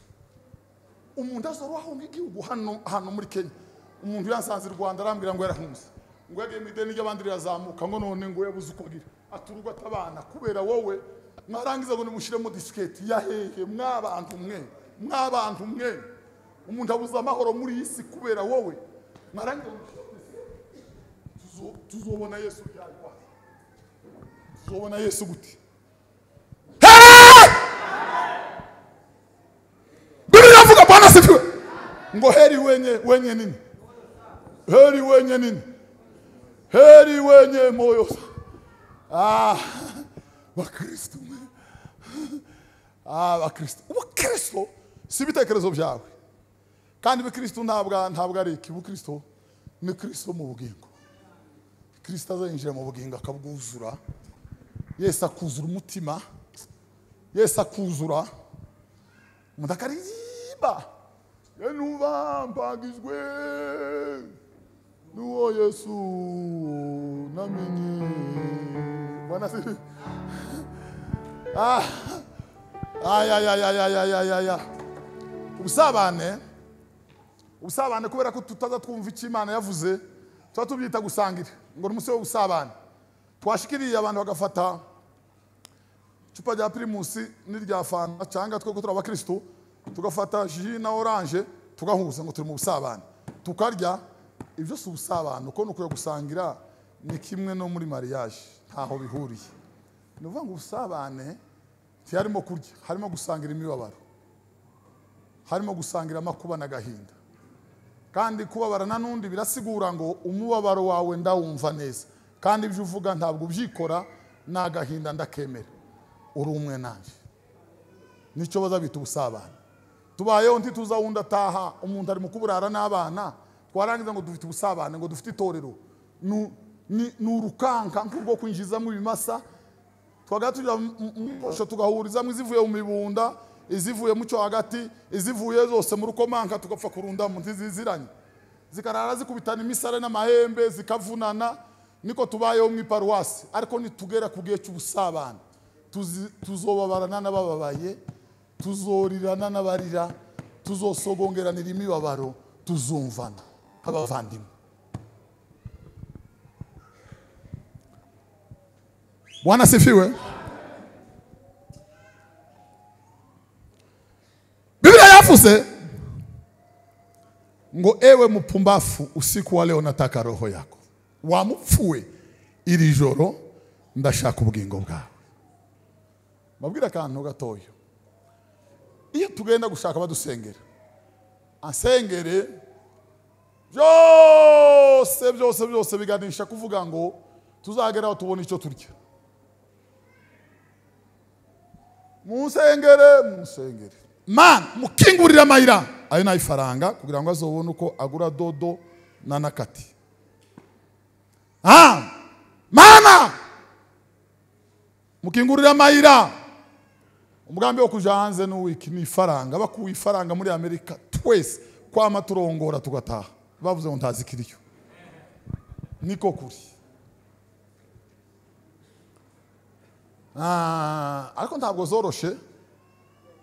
Umuntu azorwahunga igihugu hano muri Kenya. Umuntu yansanze i Rwanda arambwira ngo yarahunze, ngo yagiye mu ideni ry'abandi rirazamuka, ngo none ngo yabuze uko agira, aturugo atabana kubera wowe. Mwarangiza ngo nimushyiremo disiketi ya hehe? Mwabantu mwe, mwabantu mwe, umuntu abuze amahoro muri iyi si kubera wowe. Mwarangiza ngo tuzobona Yesu ryari? Tuzobona Yesu gute? Bibiri iravuga, Bwana sifiwe, ngo heri wenye wenye nini? Heri wenye nini? Heri wenye moyo. Ah, Bakristo mwe. Ah, Bakristo. Ubukristo si ibitekerezo byawe. Kandi ubukristo ntabwo ari iki. Ubukristo ni Kristo mu bugingo. Kristo azinjira mu bugingo akabwuzura. Yesu akuzura umutima. Yesu akuzura. Umuntu akaririmba. Yenuba mpagizwe n'uwo Yesu namenye. Bwana sifiwe. Ah, ay ay ay ay ay ay ay ay. Ubusabane kubera ko tutaza twumva icyo Imana yavuze, tuba tubyita gusangira, ngo ni umunsi wo gusabana. Twashikiriye abantu bagafata icupa rya Primus n'irya Fanta, cyangwa twe ko turi abakristo tugafata jus na orange tugahuza ngo turi mu busabane, tukarya. Ibyo si ubusabane, uko ni ukuya gusangira ni kimwe no muri mariage, ntaho bihuriye. Ni ukuvuga ngo ubusabane ntiharimo kurya, harimo gusangira imibabaro, harimo gusangira amakuba n'agahinda. Kandi kubabarana n'undi birasigura ngo umubabaro wawe ndawumva neza, kandi ibyo uvuga ntabwo ubyikora, n'agahinda ndakemera, uri umwe nanjye. Nicyo bazabita ubusabane. Tubayeho ntituza wundi ataha, umuntu ari mu kuburara n'abana, twarangiza ngo dufite ubusabane, ngo dufite itorero. Ni urukanka nk'urwo kwinjizamo ibimasa, twagatuja mu tugahurizamo izivuye mu mibunda, izivuye mu cyo hagati, izivuye zose mu rukomanka tugapfa kurunda mu ntiziziranye, zikarara zikubitana imisare n'amahembe zikavunana. Niko tubayeho mu iparuwasi. Ariko nitugera ku gihe cy'ubusabane tuzobabarana n'abababaye, tuzorirana n'abarira, tuzosogongeranira imibabaro, tuzumvana abavandimwe. Bwana sifiwe. Biblia yavuze ngo ewe mupumbafu, usiku wa leo nataka roho yako. Wamupfuwe iri joro ndashaka ubugingo bwawe. Mabwira akantu gatoya. Iyo tugenda gushaka badusengera, ansengere byose byose byose biganisha kuvuga ngo tuzagera aho tubona icyo turya. Musengere, musengere. Man, mukingurira amayira. Ayo nayo ifaranga kugira ngo azobone uko agura dodo na nakati. Mana! Mukingurira amayira. Umugambi wo kuja hanze n'uwiki ni ifaranga. Bakuye ifaranga muri Amerika twese kwama turongora tugataha. Bavuze ngo ntazikiriyo. Niko kuri. Ariko ntabwo zoroshe,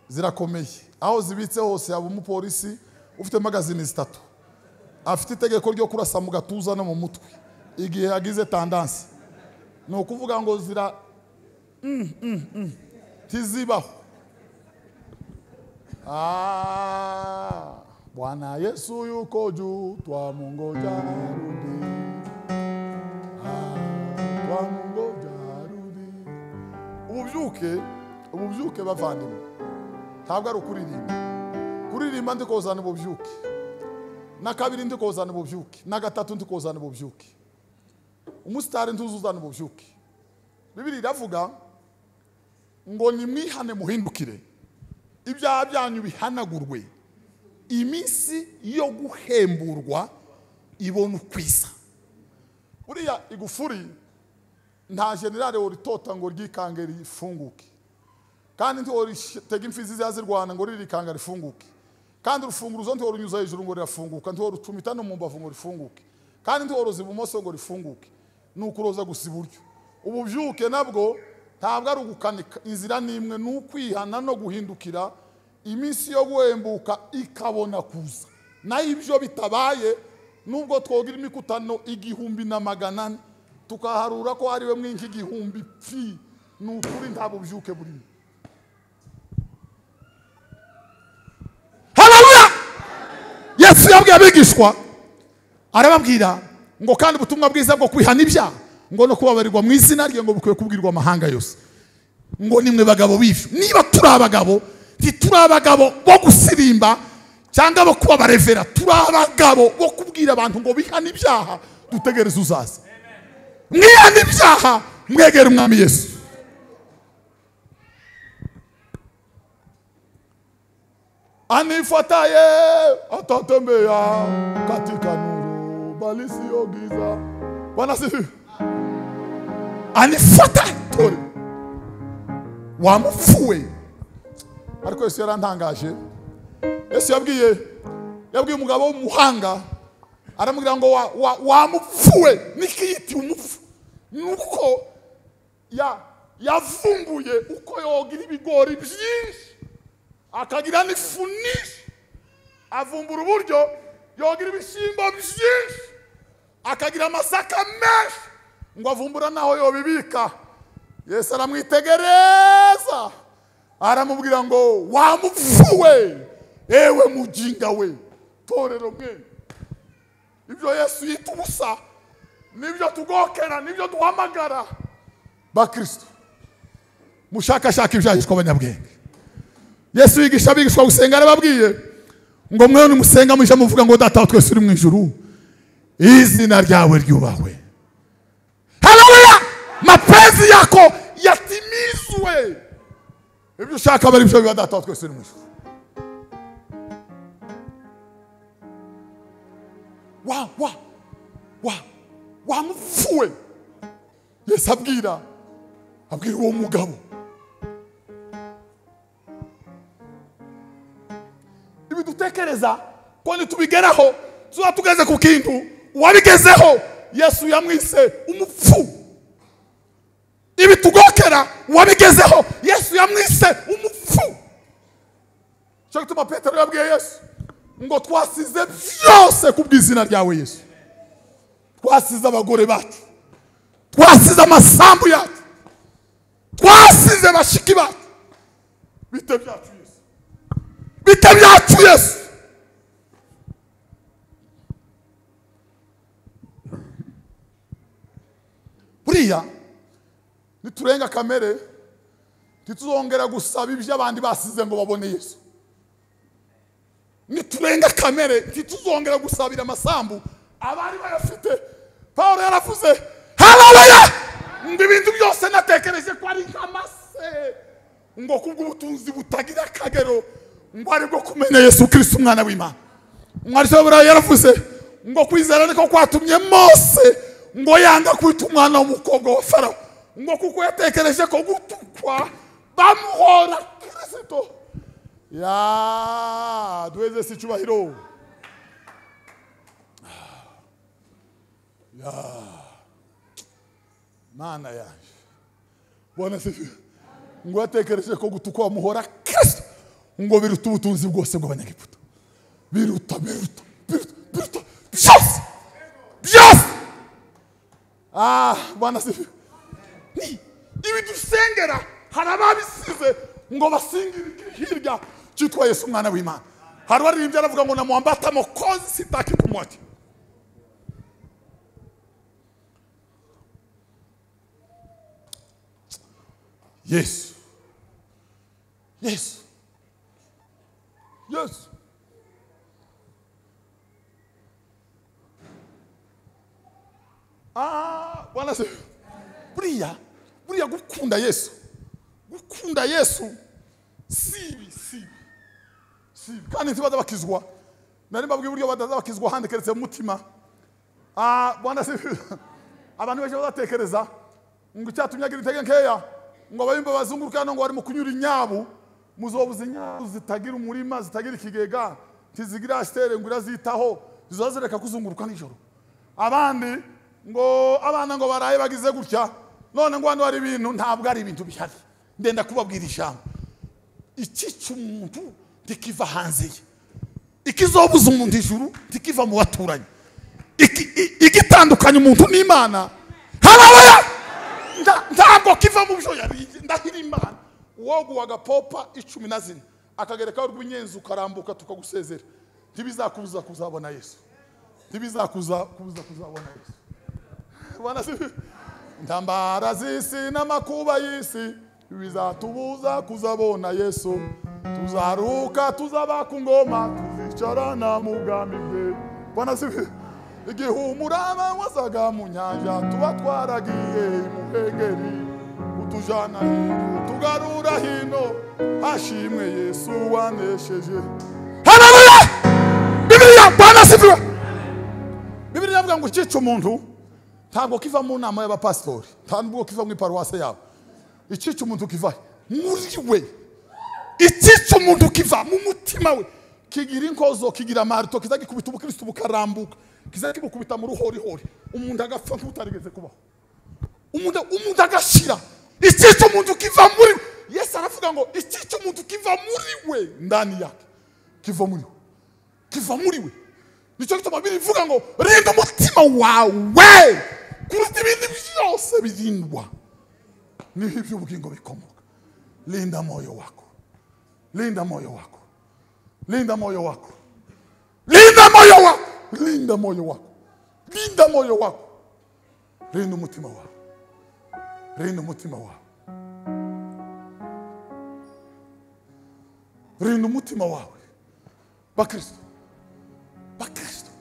zirakomeye. Aho zibitse hose yaba umupolisi ufite magazine zitatu, afite itegeko ryo kurasa mu gatuza no mu mutwe igihe agize tendance. Ni ukuvuga ngo zira tizibaho. Bwana Yesu yuko juu, twamungoja arudi. Twamungoja arudi. Ububyuke, ububyuke bavandimwe, ntabwo ari ukuririmba. Kuririmba ndikozana ububyuke, na kabiri ndikozana ububyuke, na gatatu ndikozana ububyuke. Umusitari ntuzuzana ububyuke. Bibiri iravuga ngo nimwihane muhindukire, ibyaha byanyu bihanagurwe, iminsi yo guhemburwa ibona ukwisa. Buriya igufuri nta generale woritota ngo ryikange rifunguke, kandi ntiworitega imfizi zazirwana ngo ririkanga rifunguke, kandi urufunguruzo ntiworunyuza hejuru ngo rirafunguka, ntiworucumita no mu mbavu ngo rifunguke, kandi ntiworoza ibumoso ngo rifunguke, nukuroza gusa iburyo. Ububyuke nabwo ntabwo ari ugukanika, inzira nimwe ni ukwihana no guhindukira, iminsi yo guhembuka ikabona kuza. Naho ibyo bitabaye, nubwo twogira imikutano 1400 tukaharura ko ariwe mwinki 1000 pfi, ni ukuri nta bubyuke burimo. Haleluya! Yesu yabwiye abigishwa arababwira ngo kandi ubutumwa bwiza bwo kwihana ibyaha ngo no kubabarirwa mu izina rye ngo bukwiye kubwirwa amahanga yose. Ngo nimwe bagabo b'ivyo. Niba turi abagabo, ntituri abagabo bo gusirimba cyangwa bo kuba barevera, turi abagabo bo kubwira abantu ngo bihane ibyaha, dutegereze uzaza. Mwihane ibyaha, mwegere umwami Yesu. Anifuataye atatembea katika nuru bali sio giza. Bwana sifiwe. Anifuataye tore wamupfuwe. Ariko Yesu yarantangaje. Yesu yabwiye umugabo w'umuhanga aramubwira ngo wamupfuwe. Nikiyiti umupfu nuko yavumbuye uko yogira ibigori byinshi akagira n'ifu nyinshi, avumbura uburyo yogira ibishyimbo byinshi akagira amasaka menshi, ngo avumbura naho yobibika. Yesu aramwitegereza aramubwira ngo wamupfuwe, ewe mujinga we. Torero mwe, ibyo Yesu yita ubusa nibyo tugokera, nibyo duhamagara. Bakristo mushakashaka ibyahishwe abanyabwenge. Yesu yigisha abigishwa gusenga arababwiye ngo mwe nimusenga muje muvuga ngo data wa twese uri mu ijuru, izina ryawe ryubahwe. Haleluya! Mapenzi yako yatimizwe. Ibyo ushaka bari byo biba data wa twese uri mu ijuru. Wa wa wa wamupfuwe. Yesu abwira uwo mugabo. Dutekereza ko nitubigeraho tuba tugeze ku kintu wabigezeho Yesu yamwise umupfu. Ibi tugokera wabigezeho Yesu yamwise umupfu. Cyo gituma Petero yabwiye Yesu ngo twasize byose kubw'izina ryawe Yesu. Twasize abagore bacu, twasize amasambu yacu, twasize bashiki bacu, bite byacu Yesu, bite byacu Yesu. Buriya niturenga kamere ntituzongera gusaba ibyo abandi basize ngo babone Yesu. Niturenga kamere ntituzongera gusabira amasambu abari bayafite. Paulo yaravuze haleluya, ngo ibintu byose natekereje ko ari nk'amase, ngo kubw'ubutunzi butagira akagero, ngo ari bwo kumenya Yesu Kristo umwana w'Imana. Umwarimu yaravuze ngo kwizera niko kwatumye Mose ngo yanga kwita umwana w'umukobwa wa Farawo, ngo kuko yatekereje ko gutukwa bamuhora Kristo. Ya duheze si icyubahiro. Ya mana yaje bwana sifi, ngo yatekereje ko gutukwa bamuhora Kristo ngo biruta ubutunzi bwose bw'abanyagiputa, biruta biruta biruta biruta byose byose. Ah bwana sifi, ni ibi dusengera hari ababisize ngo basingire hirya cyitwa Yesu umwana w'Imana. Hari waririmbye aravuga ngo namuambata Mwokozi sitaki kumwacha. Yesu, Yesu, Yesu. Ah bwana sifi, buriya buriya gukunda Yesu, gukunda Yesu sibi sibi sibi. Kandi ntibaza bakizwa, nari mbabwiye uburyo badaza bakizwa handi keretse mu mutima. Ah bwana sifi, abantu benshi bazatekereza ngo icyatumye agira intege nkeya ngo abayumva bazunguruka hano ngo barimo kunyura inyabu, muzobuza inyabu zitagira umurima, zitagira ikigega, ntizigira astere ngo irazitaho, zizazireka kuzunguruka nijoro. Abandi ngo abana ngo baraye bagize gutya, none ngo hano hari ibintu, ntabwo ari ibintu bihari. Ndenda kubabwira ijambo, ikica umuntu ntikiva hanze ye, ikizobuza umuntu ijuru ntikiva mu baturanyi, igitandukanya umuntu n'Imana haleluya ntabwo kiva mu byo yariye. Ndahira Imana, woguwa agapopa 14 akagerekaho urw'inyenzi ukarambuka tukagusezera, ntibizakubuza kuzabona Yesu, ntibizakuza kubuza kuzabona Yesu. Bwana sifi, intambara z'isi n'amakuba y'isi bizatubuza kuzabona Yesu. Tuzaruka tuzaba ku ngoma, tuzicarana mu bwami bwe. Bwana sifi, igihe umuraba wazaga mu nyanja tuba twaragiye imuhengeri, utujana hino tugarura hino, hashimwe Yesu wanesheje. Haleluya! Bibiliya Bwana sifiwe. Bibiliya ivuga ngo ikica umuntu ntabwo kiva mu nama y'abapasitori, ntabwo kiva mu iparuwase yabo. Ikica umuntu kiva muri we, ikica umuntu kiva mu mutima we, kigira inkozo, kigira marito, kizagikubita ubukristo bukarambuka, kizakibukubita mu ruhorihori, umuntu agapfa nk'utarigeze kubaho, umuntu agashira. Ikica umuntu kiva muri we. Yesu aravuga ngo ikica umuntu kiva muri we, ndani yake kiva muri we, kiva muri we. Nicyo gituma Bibiliya ivuga ngo rinda umutima wawe kuruta ibindi byose birindwa, niho iby'ubugingo bikomoka. Linda moyo wako, linda moyo wako, linda moyo wako, linda moyo wako, linda moyo wako, linda moyo wako, rinda umutima wawe, rinda umutima wawe, rinda umutima wawe. Bakristo, bakristo,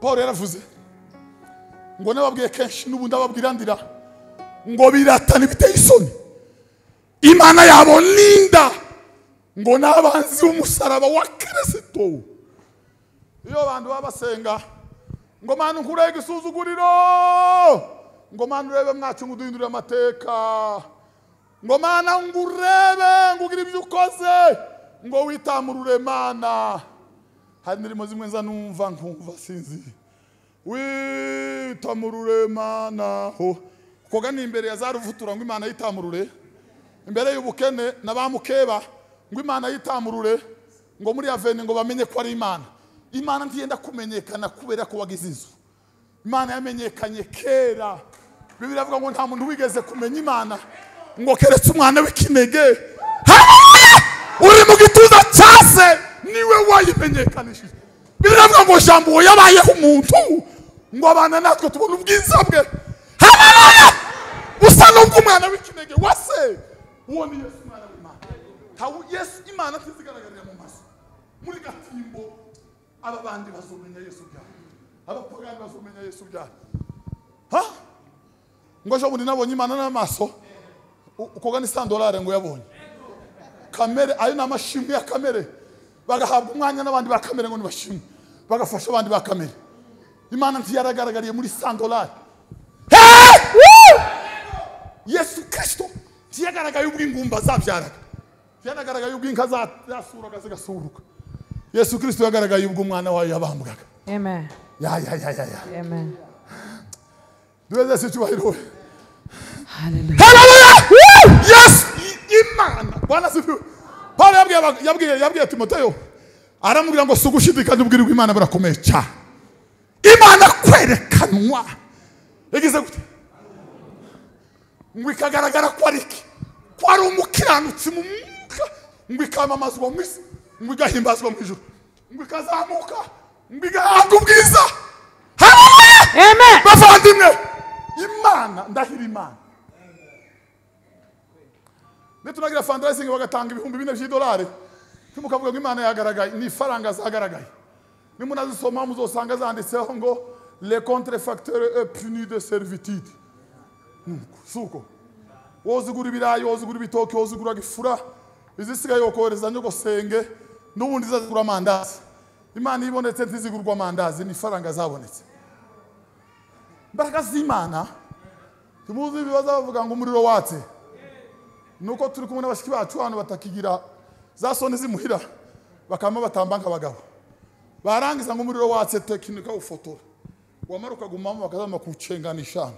Paul yaravuze ngo nababwiye kenshi n'ubundi ababwira ndira ngo biratana biteye isoni, Imana yabo linda ngo n'abanzi b'umusaraba wa Kristo. Iyo abantu babasenga ngo mana nkurege isuzuguriro, ngo mana urebe mwacu nguduhindurire amateka, ngo mana ngurebe ngugire ibyo ukoze, Ngo witamurure Mana. Hari ndirimo zimwe nza numva nkumva sinzi. Witamurure Mana ho. Koga ni imbere ya zaruvutura ngo Imana yitamurure. Imbere y'ubukene nabamukeba ngo Imana yitamurure ngo muri avene ngo bamenye ko ari Imana. Imana ntiyenda kumenyekana kubera ko wagize inzu. Imana yamenyekanye kera. Bibiliya ivuga ngo nta muntu wigeze kumenya Imana ngo keretse umwana w'ikinege. Uri mu gituza cyase niwe wayimenyekanishije. Bibiliya ivuga ngo jambo yabayeho umuntu ngo abana natwe tubone ubwiza bwe. Haleluya! Usa n'ubw'umwana w'ikinege wase. Uwo ni Yesu umwana w'Imana. Tawu Yesu Imana tizigaragarira mu maso. Muri gatimbo aba bandi bazomenya Yesu byari. Abapagani bazomenya Yesu byari. Ha? Ngo jo bundi nabonye Imana n'amaso. Ukoga ni $100 ngo yabonye. Kamere ayo namashimwe ya kamere. Bagahabwa umwanya n'abandi ba kamere ngo nibashimwe. Bagafasha abandi ba kamere. Imana ntiyaragaragariye muri $100. Yesu Kristo ntiyagaragaye ubw'ingumba zabyaraga. Ntiyagaragaye ubw'inka zasuraga zigasuruka. Yesu Kristo yagaragaye ubw'umwana wayo yabambwaga. Amen. Ya ya ya ya ya. Amen. Duweze sicyubahiro. Hallelujah. Hallelujah. Yes, Imana. Bwana sifiwe. Paulo yabwiye Timoteyo aramubwira ngo sugushidikanya ubwirwa Imana burakomeye cyane. Imana kwerekanwa. Yagize gute? Ngo ikagaragara ko ari iki? Ko ari umukiranutsi mu mwuka, ngo ikamamazwa mu isi, ngo igahimbazwa mu ijuru, ngo ikazamuka, ngo igahabwa ubwiza. Haleluya! Amen. Bavandimwe, Imana ndahira Imana. Nitunagira fundraising bagatanga $4,000. Ntimukavuga ngo Imana yagaragaye, ni ifaranga zagaragaye. Nimunazisoma muzosanga zanditseho ngo les contrefacteurs est puni de servitude. Suko. Wozigura ibirayi, wozigura ibitoki, wozigura gifura. Izisigaye yokohereza nyogosenge n'ubundi zazigura amandazi. Imana ibonetse ntizigurwa amandazi, ni ifaranga zabonetse. Imbaraga z'Imana timuzi ibibazo bavuga ngo umuriro watse. Nuko turi kumwe n'abashiki bacu hano batakigira za soni zimuhira bakama batamba nk'abagabo. Barangiza ngo umuriro watse tekinika ufotora. Wamaruka gumamo bakazama kucenganisha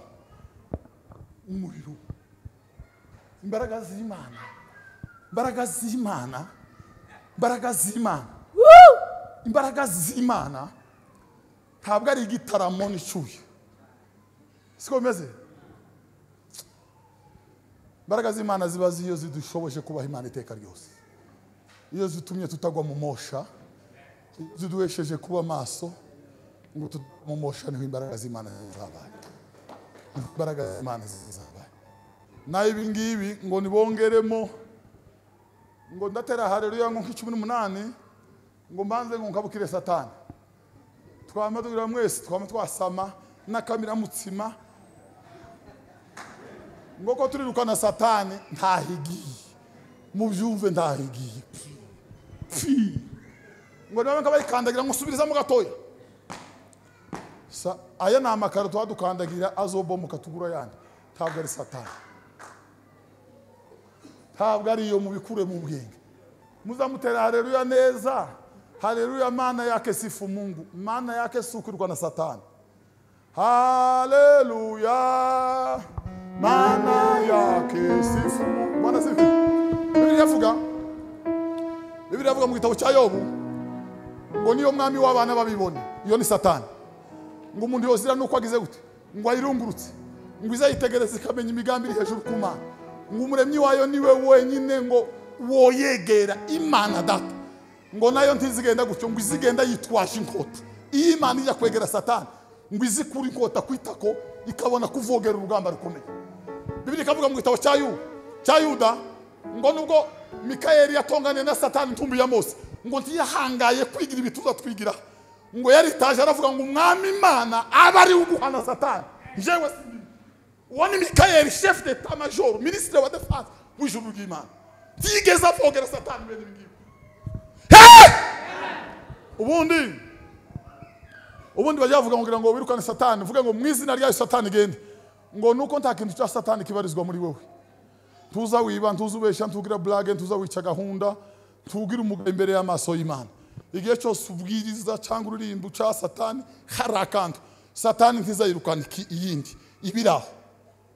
umuriro. Imbaraga z'Imana. Imbaraga z'Imana. Imbaraga z'Imana. Imbaraga z'Imana ntabwo ari igitaramo n'icyuye. Siko bimeze? Imbaraga z'Imana ziba ziyo zidushoboje kubaha Imana iteka ryose. Iyo zitumye tutagwa mu mosha, ziduhesheje kuba maso ngo mu mosha niho imbaraga z'Imana zabaye. Imbaraga z'Imana zabaye. Na ibi ngibi ngo nibongeremo ngo ndatera haleluya ngo 18 ngo mbanze ngo nkabukire Satani. Twama tugira mwese twama twasama nakamira mutsima ngo ko turirukana Satani ntahigiye. Mubyumve ntahigiye. Pfi. Ngo nawe nkabayikandagira ngo subirizamo gatoya. Aya ni amakaro twadukandagira azobomoka tugura yandi. Ntabwo ari Satani. Ntabwo ari iyo mubikure mu bwenge. Muzamutera haleluya neza. Haleluya maana yake sifu Mungu. Maana yake sukurwa na Satani. Haleluya. Maana yake sifu Mungu. Bwana sifu. Bibiliya ivuga mu gitabo cya Yobu ngo niyo mwami w'abana babibone. Iyo ni Satani. Ngo umuntu yozira nuko agize gute? Ngo ayirungurutse. Ngo izayitegereze ikamenya imigambi iri hejuru ku Mana. Ngo umuremyi wayo niwe wenyine ngo woyegera Imana data. Ngo nayo ntizigenda gutyo ngo izigenda yitwaje inkota. Iyo Imana ijya kwegera Satani ngo izikura inkota kwitako ikabona kuvogera urugamba rukomeye. Bibiliya ikavuga mu gitabo cya Yuda ngo nubwo Mikayeli yatonganiye na Satani ntumbi ya Mose ngo ntiyahangaye kwigira ibituza twigira. Ngo yaritaje aravuga ngo umwami Imana aba ari uguhana Satani. Jewe uwo ni Mikayeli chef d'état major ministre wa défense w'ijuru ry'Imana. Tigeze avogera Satani bene ngibi. Ubundi bajavuga ngo ngo wirukane Satani, uvuge ngo mu izina rya Satani gende. Ngo nuko nta kintu cya Satani kibarizwa muri wewe. Tuza wiba, ntuza ubesha, ntugira blague, ntuza wica gahunda, Tugira umugabo imbere y'amaso y'Imana. Igihe cyose ubwiriza cyangwa uririmba uca Satani harakantu. Satani ntizayirukana iyindi. Ibiraho.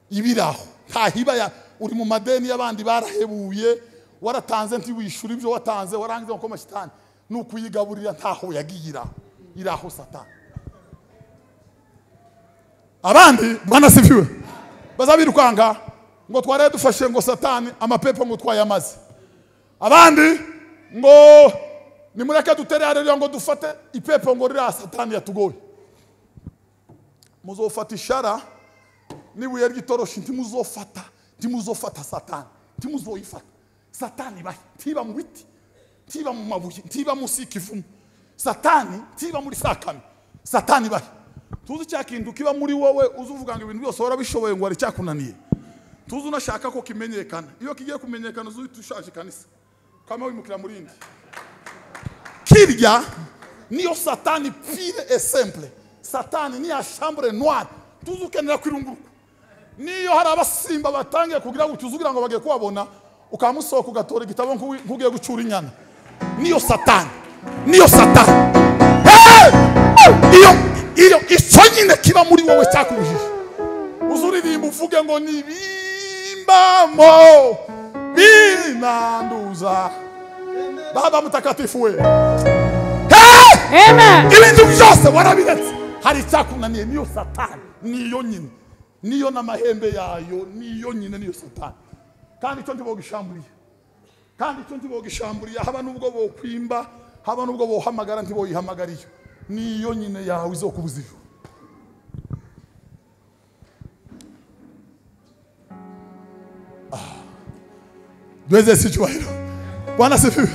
Ibiraho. Ntahiba ya uri mu madeni y'abandi barahebuye, waratanze ntiwishura ibyo watanze, warangiza ngo mashitani. Nukuyigaburira ntaho yagigira. Iraho Satani. Abandi Bwana sifiwe. Bazabirukanga ngo tware dufashe ngo Satani amapepo ngo twayamaze. Abandi ngo nimureke dutere haleluya ngo dufate ipepo ngo rira Satani yatugoye. Muzofata ishara nibuye ry'itoroshi ntimuzofata, ntimuzofata Satani, ntimuzoyifata. Satani bahi tiba mu biti, tiba mu mabuye, tiba mu sikivumu. Satani tiba muri sakami. Satani bahi. Tuzi cyakintu kiba muri wowe uzuvuga ngo ibintu byose warabishoboye ngo ari cyakunaniye. Tuzi unashaka ko kimenyekana. Iyo kigiye kumenyekana uzuhita ushaje kanisa. Kama wimukira murindi. Kirya niyo Satani pire et simple. Satani ni ya chambre noire. Tuzi ukenera kwirunguruka. Niyo hari abasimba batangiye kugira ngo tuzugira ngo bagiye kubabona ukamusohoka ugatora igitabo nkugiye gucura inyana. Niyo Satani. Niyo Satani. Hey! Iyo icyo nyine kiba muri wowe cyakubujije. Uzuririmba uvuge ngo nibimbamo binanduza. Baba mutakatifu we. Hey! Amen. Ibintu byose warabiretse. Hari icyakunaniye niyo Satani, niyo nyine. Niyo n'amahembe yayo, niyo nyine niyo Satani. Kandi icyo ntibogishamburiye. Kandi icyo ntibogishamburiye haba nubwo bokwimba, haba nubwo bohamagara ntiboyihamagariyo. Niyo nyine yawe izokubuza ijuru. Duweze si cyubahiro. Bwana sifiwe.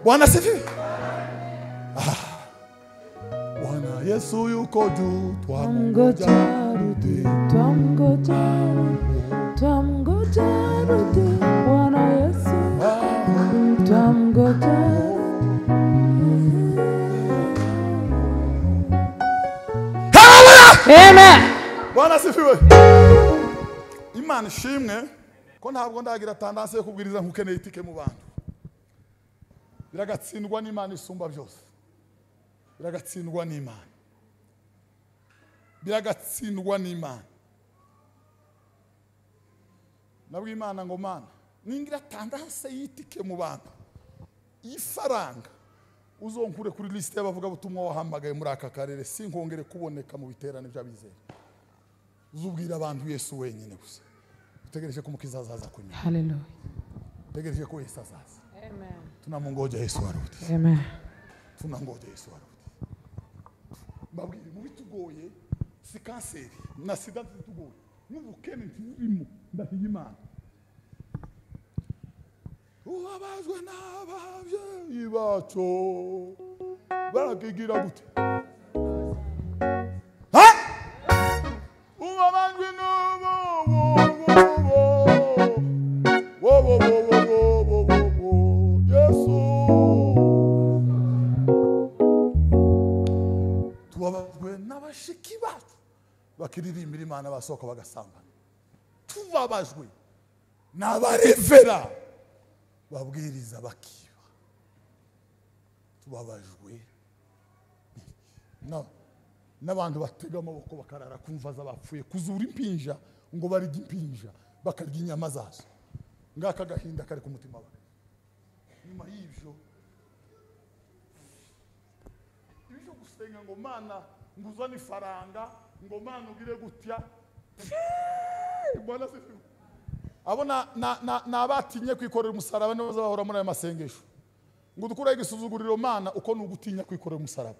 Bwana sifiwe. Bwana Yesu yuko juu, twamngoja arudi, twamngoja, twamngoja arudi. Bwana Yesu twamngoja. Amen. Bwana sifiwe. Imana ishimwe ko ntabwo ndagira tendance yo kubwiriza nkukeneye itike mu bantu. Biragatsindwa n'Imana isumba byose. Biragatsindwa n'Imana. Biragatsindwa n'Imana. Nabwo Imana ngo Mana ningira tendance y'itike mu bantu. Ifaranga uzonkure kuri liste y'abavuga butumwa wahamagaye muri aka karere sinkongere kuboneka mu biterane by'abizera. Uzubwira abantu Yesu wenyine gusa. Utegereje ko umukiza azaza kunyuma. Hallelujah. Utegereje ko Yesu azaza. Amen. Tunamungoja Yesu arudi. Amen. Tunangoja Yesu arudi. Mbabwire mu bitugoye si kanseri na sida zitugoye. N'ubukene ntiburimo ndahiye Imana. Ubabazwe n'ababyeyi bacu barakigira gute? Ha? Ubabazwe n'abo wo wo wo wo wo wo Yesu. Tubabazwe n'abashiki bacu bakiririmbira Imana basohoka bagasambana. Tubabazwe n'abarevera babwiriza bakiba. Tubabajwe n'abantu batega amaboko bakarara kumva z'abapfuye kuzura impinja ngo barya impinja bakarya inyama zazo. Ngaka gahinda kari ku mutima wawe. Nyuma y'ibyo ibyo gusenga ngo Mana nguzane ifaranga ngo Mana ugire gutya. Bwana sifiwe. Abo na batinye kwikorera umusaraba nibo bazahora muri aya masengesho. Ngo dukure igisuzuguriro Mana uko nugutinya kwikorera umusaraba.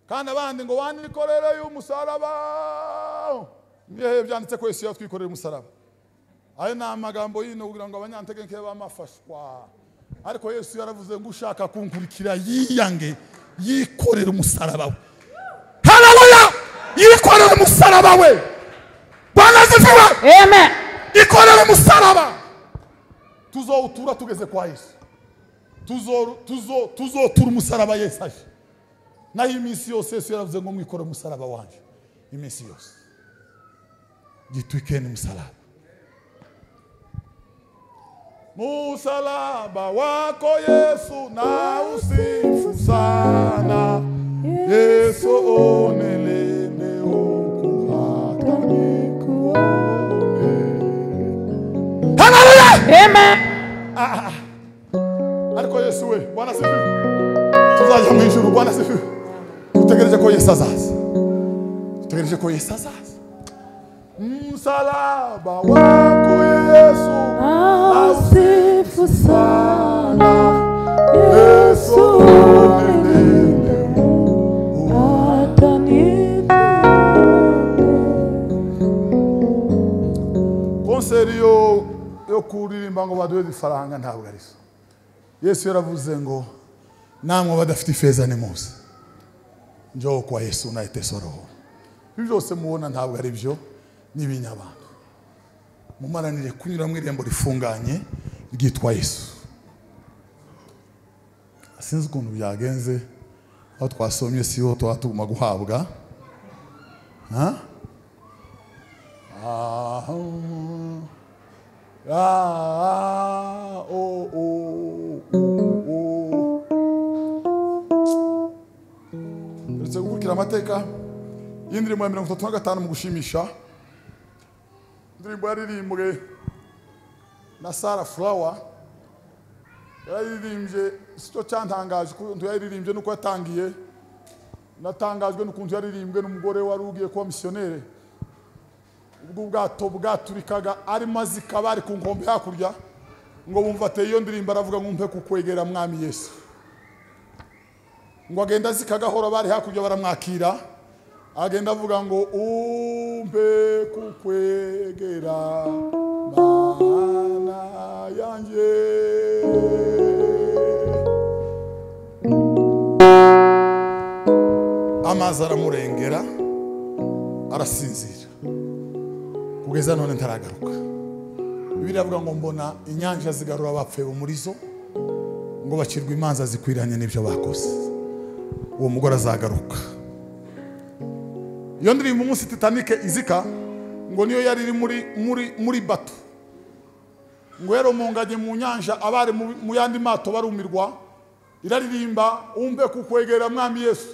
Kandi abandi ngo wanikorere y'umusaraba. Nihe byanditse ko Yesu yatwikorera umusaraba. Ayo ni amagambo yino kugira ngo abanyantegenke bamafashwa. Ariko Yesu yaravuze ngo ushaka kunkurikira yiyange yikorera umusaraba we. Haleluya! Yikorera umusaraba we. Bwana asifiwe. Amen. Ikorera umusaraba. Tuzowutura tugeze kwa Yesu. Tuzotura umusaraba Yesu aje. Naho iminsi yose Yesu yaravuze ngo mwikore umusaraba wanje. Iminsi yose. Gitwikeni umusaraba. Musalaba wako Yesu na usifu sana. Yesu unilinde huku hata nikuone. Haleluya! Amen. Ariko Yesu we, Bwana sifiwe. Tuzajya mu ijuru, Bwana sifiwe. Dutegereje ko Yesu azaza. Dutegereje ko Yesu azaza. Msalaba wako Yesu na usifu sana. Yesu unilinde hata nikuone. Konseri yo kuririmba ngo baduhe ifaranga ntabwo ari so. Yesu yaravuze ngo namwe badafite ifeza nimuze. Njoo kwa Yesu na itesoro. Ibyo byose mubona ntabwo ari byo, n'ibinyabantu. Mumaranire kunyura mu irembo rifunganye ryitwa Yesu. Sinzi ukuntu byagenze aho twasomye siho twatuguma guhabwa. Ha? Ah ah o o o. Uretse gukurikira amateka y'indirimbo ya 35 mu gushimisha. Indirimbo yaririmbwe na Sarah Flower. Yaririmbye, sicyo cyantangaje ukuntu yaririmbye nuko yatangiye. Natangajwe n'ukuntu yaririmbwe n'umugore wari ugiye kuba missionnaire. Ubwo ubwato bwaturikaga ari mazika bari ku nkombe hakurya ngo bumva ateye iyo ndirimbo aravuga ngo umpe kukwegera mwami Yesu. Ngo agenda zikagahora bari hakurya baramwakira. Agenda avuga ngo umpe kukwegera Mana yanjye. Amazi aramurengera arasinzira kugeza none ntaragaruka. Bibiliya avuga ngo mbona inyanja zigarura abapfuye muri zo ngo bacirwe imanza zikwiranye n'ibyo bakoze. Uwo mugore azagaruka. Iyo ndirimbo umunsi Titanic izika ngo niyo yari iri muri bato. Ngo yaromonganye mu nyanja abari mu yandi mato barumirwa. Iraririmba umpe kukwegera mwami Yesu.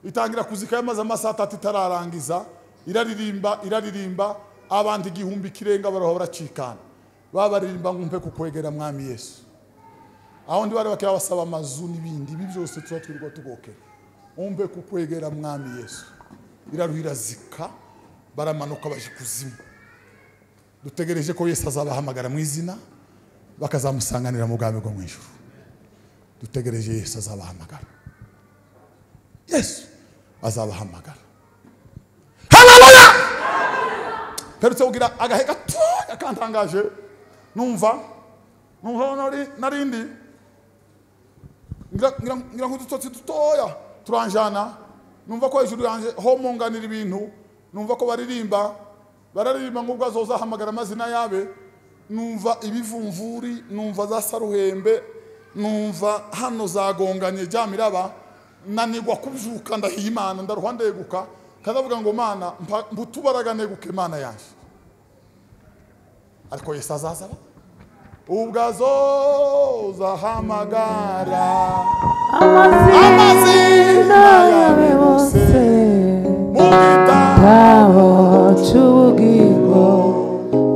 Itangira kuzika yamaze amasaha atatu itararangiza. Iraririmba iraririmba abandi igihumbi kirenga baroha baracikana. Babaririmba ngo umpe kukwegera mwami Yesu. Aho ndi bari bakaba basaba amazu n'ibindi ibi byose tuba twirirwa tugokera. Umpe kukwegera mwami Yesu. Iraruhira zika baramanuka baje kuzimu. Dutegereje ko Yesu azabahamagara mu izina bakazamusanganira mu bwami bwo mu ijuru. Dutegereje Yesu azabahamagara. Yesu azabahamagara. Haleluya! Perutse kugira agahe gatoya kantangaje numva narindi ngira nk'udutotsi dutoya turanjana. Numva ko hejuru yanje homonganira ibintu. Numva ko baririmba bararirimba ngo ubwo azozahamagara amazina yabe. Numva ibivumvuri, numva za saruhembe, numva hano zagonganye jamiraba. Nanigwa kubyuka ndahiye Imana ndaruha ndeguka kadavuga ngo Mana mbutubaraga neguke Imana yanje. Ariko Yesu azaza ubwo azozahamagara amazina yawe bose mu gitabo cy'ubugingo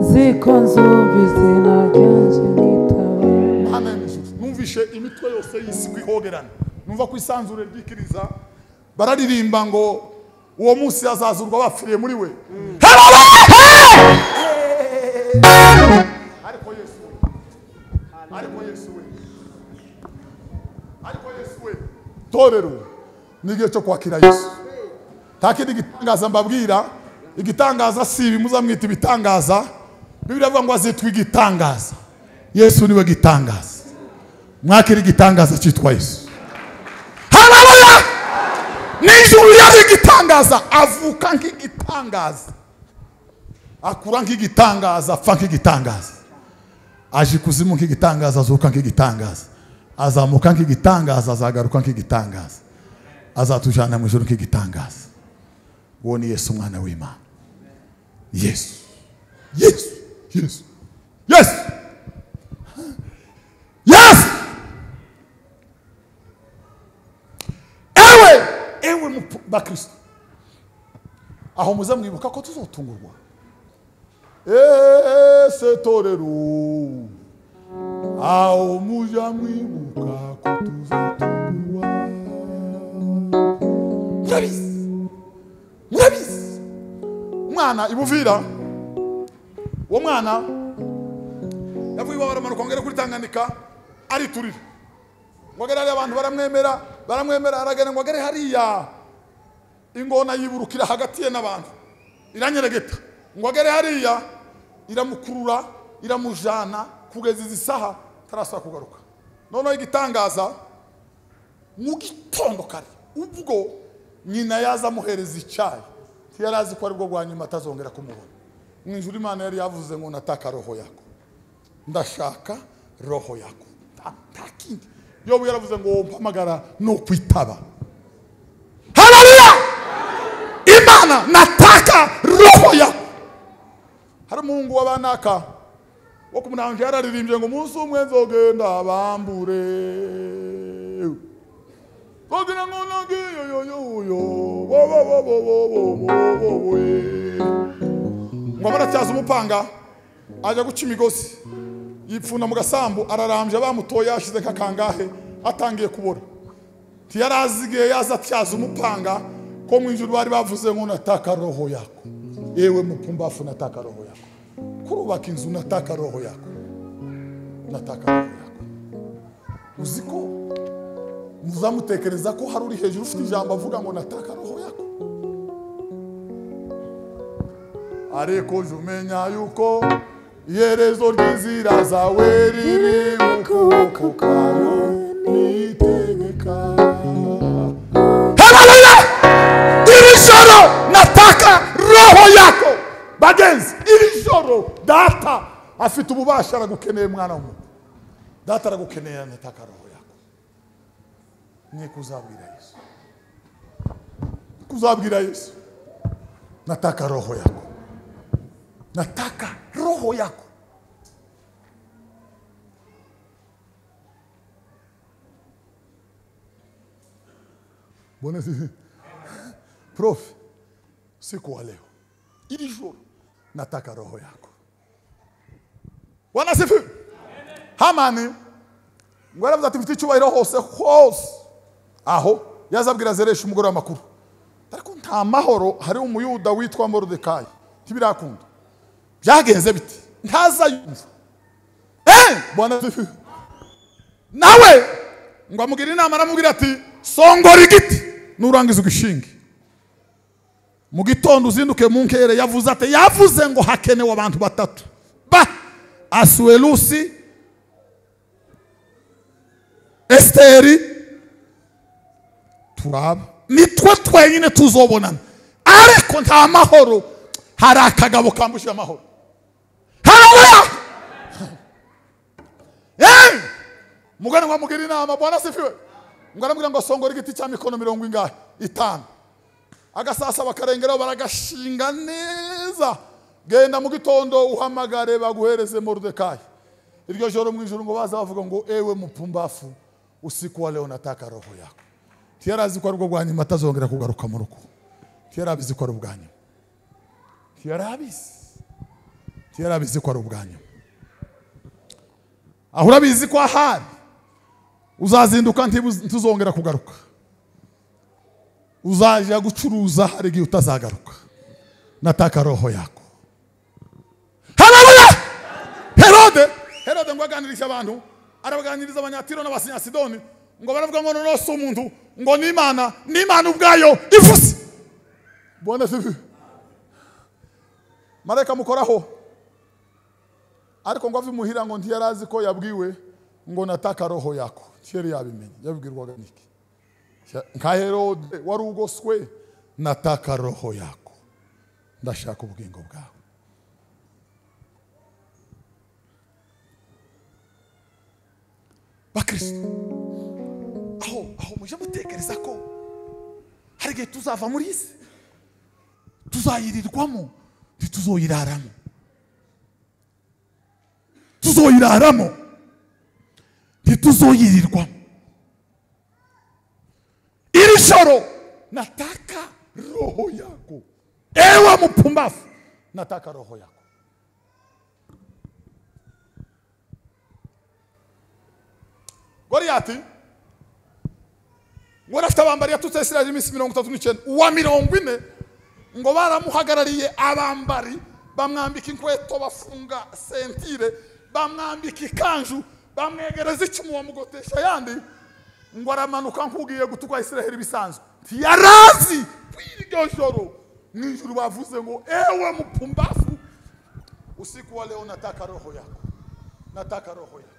ziko nzumva izina ryanjye nkitaba. Amen. Numvishe imitwe yose y'isi kwihogerana. Numva ko isanzure ryikiriza bararirimba ngo uwo munsi azazurwa bapfiriye muri we. Ariko Yesu we, ariko Yesu we, ariko Yesu we. Torero ni igihe cyo kwakira Yesu. Nta kindi gitangaza mbabwira. Igitangaza si ibi muzamwita ibitangaza. Bibiliya ivuga ngo azitwa igitangaza. Yesu niwe gitangaza. Mwakira igitangaza cyitwa Yesu. Haleluya! N'ijuru yari igitangaza, avuka nk'igitangaza, akura nk'igitangaza, apfa nk'igitangaza, aje ikuzimu nk'igitangaza, azuka nk'igitangaza, azamuka nk'igitangaza, azagaruka nk'igitangaza, azatujana mu ijuru nk'igitangaza. Uwo ni Yesu umwana w'Imana. Yesu, Yesu, Yesu, Yesu. Bakristo, aho muze mwibuka ko tuzotungurwa. Ese torero, aho muja mwibuka ko tuzotungurwa. Murabizi, murabizi. Umwana ibuvira, uwo mwana yavuye iwabo aramanuka ngo agere kuri Tanganyika ariturira, ngo agere hariya abantu baramwemera, baramwemera, aragenda ngo agere hariya ingona yiburukira hagati ye n'abantu iranyeregeta, ngo agere hariya iramukurura iramujana kugeza izi saha tarasaba kugaruka. Noneho igitangaza, mu gitondo kare ubwo nyina yaza amuhereza icyayi, ntiyari azi ko aribwo bwa nyuma atazongera kumubona. Mu ijuru Imana yari yavuze ngo nataka roho yako, ndashaka roho yako, nta kindi. Yobu yaravuze ngo mpamagara no kwitaba. Haleluya! Imana nataka roho yako. Hari umuhungu w'abanaka wo kumunanje yararirimbye ngo umunsi umwe nzogenda bambure, nzogira ngo nagiyo yo yo yo bo bo bo bo bo bo bo. Ngo abaratyaza umupanga ajya guca imigozi, yipfunda mu gasambu ararambye, bamutoye yashize kakangahe atangiye kubora. Ntiyarazigiye yaza atyaza umupanga ko mu ijuru bari bavuze ngo nataka roho yako. Ewe mupumbafu, nataka roho yako. Kurubaka inzu, nataka roho yako, nataka roho yako. Uziko muzamutekereza ko hari uri hejuru ufite ijambo avuga ngo nataka roho yako. Ariko jumenya yuko iherezo ry'inzira zawe riri mu kuboko kwawe nitegeka. Haleluya! Iri joro nataka roho yako. Bagenzi, iri joro data afite ububasha, aragukeneye mwana w'umuntu. Data aragukeneye, nataka roho yako. Ni kuzabwira Yesu, kuzabwira Yesu nataka roho yako, nataka roho yako. Bwana Prof, siku wa leo iri joro nataka roho yako. Bwana sifiwe. Hamani ngo yaravuze ati mfite icyubahiro hose hose. Aho yazabwira Zereshi umugore w'amakuru, ariko nta mahoro, hari umuyuda witwa Moridekayi ntibirakunda. Byagenze biti ntaza yumva. Bwana sifiwe. Nawe ngo amugira inama, aramubwira ati songora igiti nurangiza ugishinge, mu gitondo uzinduke mu nkere. Yavuze ati, yavuze ngo hakenewe abantu batatu ba Asuwerusi, Esteri, turaba nitwe twenyine tuzobonana, ariko nta mahoro, hari akagabo kambusha amahoro. Haleluya! Mugana ngo amugira inama. Bwana sifiwe. Ngo aramubwira ngo songora igiti cya mikono 50, agasasa bakarengeraho baragashinga neza, genda mu gitondo uhamagare baguhereze Moridekayi. Iryo joro mu ijuru ngo baza bavuga ngo ewe mupumbafu, usiku wa leo nataka roho yako. Ntiyarazi ko aribwo bwa nyuma atazongera kugaruka mu rugo. Ntiyarabizi ko ari ubwa nyuma. Ntiyarabizi, ntiyarabizi ko ari ubwa nyuma. Aho urabizi ko ahari uzazinduka ntuzongera kugaruka. Uzaja gucuruza hari igihe utazagaruka. Nataka roho yako. Haleluya! Herode ngo aganiriza abantu, arabaganiriza abanyatiro n'abasinyasidoni, ngo baravuga ngo nono si umuntu, ngo ni Imana, ni Imana ubwayo ivuze. Bwana sifiwe. Marayika mukoraho, ariko ngo ave muhira ngo ntiyarazi ko yabwiwe ngo nataka roho yako. Ntiyari yabimenye, yabibwirwaga niki? Nka Herode wari ugoswe, nataka roho yako, ndashaka ubugingo bwawe. Bakristo, aho muje mutekereza ko hari igihe tuzava muri isi, tuzayirirwamo, ntituzoyiraramo, tuzoyiraramo, ntituzoyirirwamo. Iri joro Nataka roho yako. Ewe mpumbafu, nataka roho yako. Goliati ngo afite abambari yatutse Isirayeli iminsi 39 uwa 40 ngo baramuhagarariye abambari bamwambika inkweto bafunga sentire bamwambika ikanju bamwegereza icumu bamugotesha yandi ngo aramanuka nkugiye gutukwa Isirayeli bisanzwe ntiyarazi kwiryo joro mw'ijuru bavuze ngo ewe mpumbafu, usiku wa leo nataka roho yako, nataka roho yako.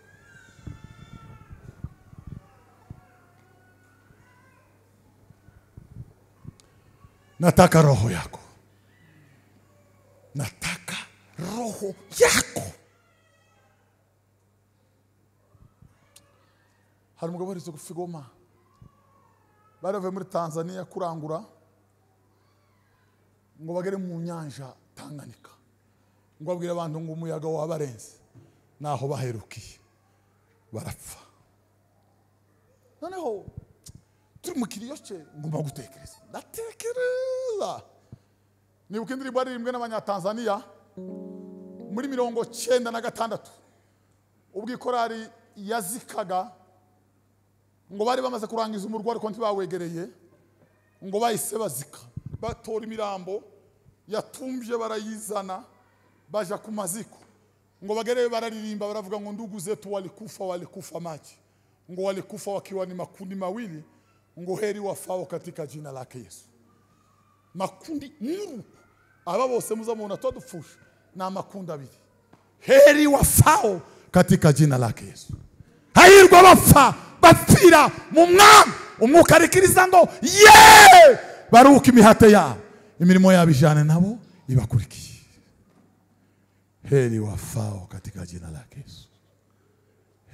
Nataka roho yako. Nataka roho yako. Hari umugabo warize gufigoma. Baravuye muri Tanzania kurangura ngo bagere mu nyanja Tanganyika. Ngo abwira abantu ngo umuyaga wabarenze naho baherukiye barapfa. Noneho turi mu kiriyo cye ngomba gutekereza. Ndatekereza. Nibuka indirimbo yaririmbwe n'abanyatanzania muri 96 ubwo ikorari yazikaga ngo bari bamaze kurangiza umurwa ariko ntibawegereye ngo bahise bazika batora imirambo yatumbye barayizana baja ku maziko ngo bagerewe bararirimba baravuga ngo ndugu zetu walikufa, walikufa maji, ngo walikufa wakiwa ni makundi mawili, ngo heri wafao katika jina lake Yesu. Makundi muru aba bose muzamubona twadupfusha ni amakundi abiri. Heri wafao katika jina lake Yesu. Hahirwa bapfa bapfira mu mwami. Umwuka arikiriza ngo ye baruka imihate yabo, imirimo yabo ijane nabo ibakurikiye. Heri wafao katika jina lake Yesu.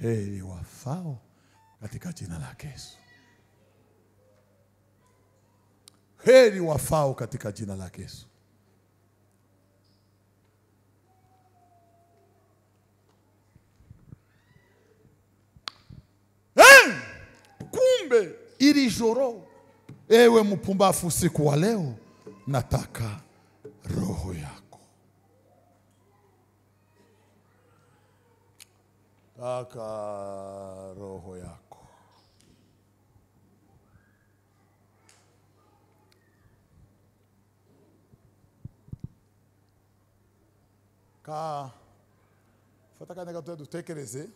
Heri wafao katika jina lake Yesu. Heri wafao katika jina lake Yesu. Kumbe iri joro, ewe mpumbafu, usiku wa leo nataka roho yako. Taka roho yako. Ka fata akanya gato dutekereze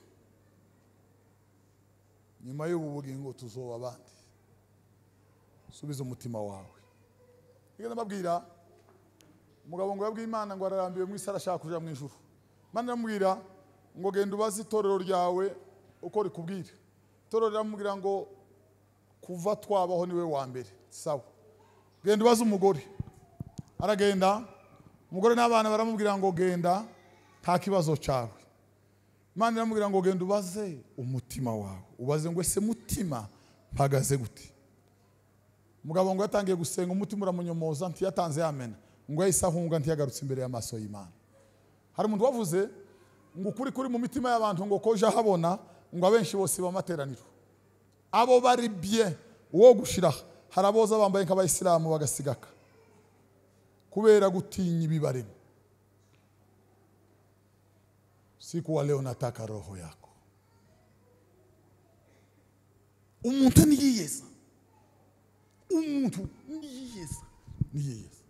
nyuma y'ubu bugingo tuzoba abandi. Subiza umutima wawe. Nigeze mbabwira umugabo ngo yabwiye Imana ngo ararambiwe mu isi arashaka kuja mu ijuru. Imana iramubwira ngo genda ubaze itorero ryawe uko rikubwira. Itorero riramubwira ngo kuva twabaho niwe wa mbere. Sawa. Genda ubaze umugore. Aragenda. Umugore n'abana baramubwira ngo genda nta kibazo cyawe. Imana iramubwira ngo genda ubaze umutima wawe. Ubaze ngo ese mutima mpagaze gute? Umugabo ngo yatangiye gusenga umutima uramunyomoza ntiyatanze amena. Ngo yahise ahunga ntiyagarutse imbere y'amaso y'Imana. Hari umuntu wavuze ngo ukuri kuri mu mitima y'abantu ngo koja habona ngo abenshi bose bamateraniro. Abo bari bien uwo gushira hari aboza bambaye nk'abayisilamu bagasigaka kubera gutinya ibibarimo. Siku wa leo nataka roho yako. Umuntu niyeza. Umuntu niyeza. Niyeza.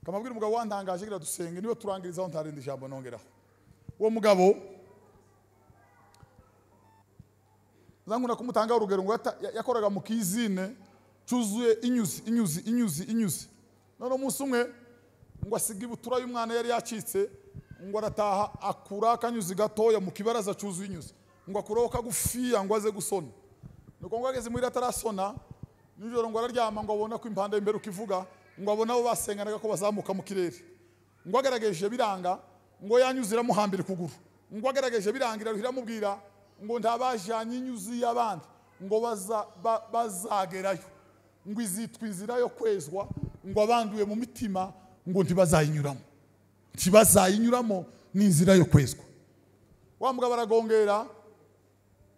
Kamabwira umugabo wantangaje gira dusenge niwe turangirizaho ntarindi jambo nongeraho. Uwo mugabo zankunda kumutanga urugero ngo yakoraga mu kizine cuzuye inyuzi inyuzi inyuzi inyuzi. None umunsi umwe ngo asiga ibutura y'umwana yari yacitse ngo arataha akura akanyuzi gatoya mu kibaraza cuzuye inyuzi ngo akuraho kagufiya ngo aze gusona. Nuko ngo ageze muri atarasona nijoro ngo araryama ngo abona ko impanda imbere ukivuga ngo abona abo basenganaga ko bazamuka mu kirere. Ngo agerageje biranga ngo yanyuze iramuhambira ukuguru. Ngo agerageje birangira iramubwira ngo ntabajanye inyuzi y'abandi ngo bazagerayo ngo izitwa inzira yo kwezwa ngo abanduye mu mitima ngo ntibazayinyuramo. Ntibazayinyuramo ni inzira yo kwezwa. Wa mugabo aragongera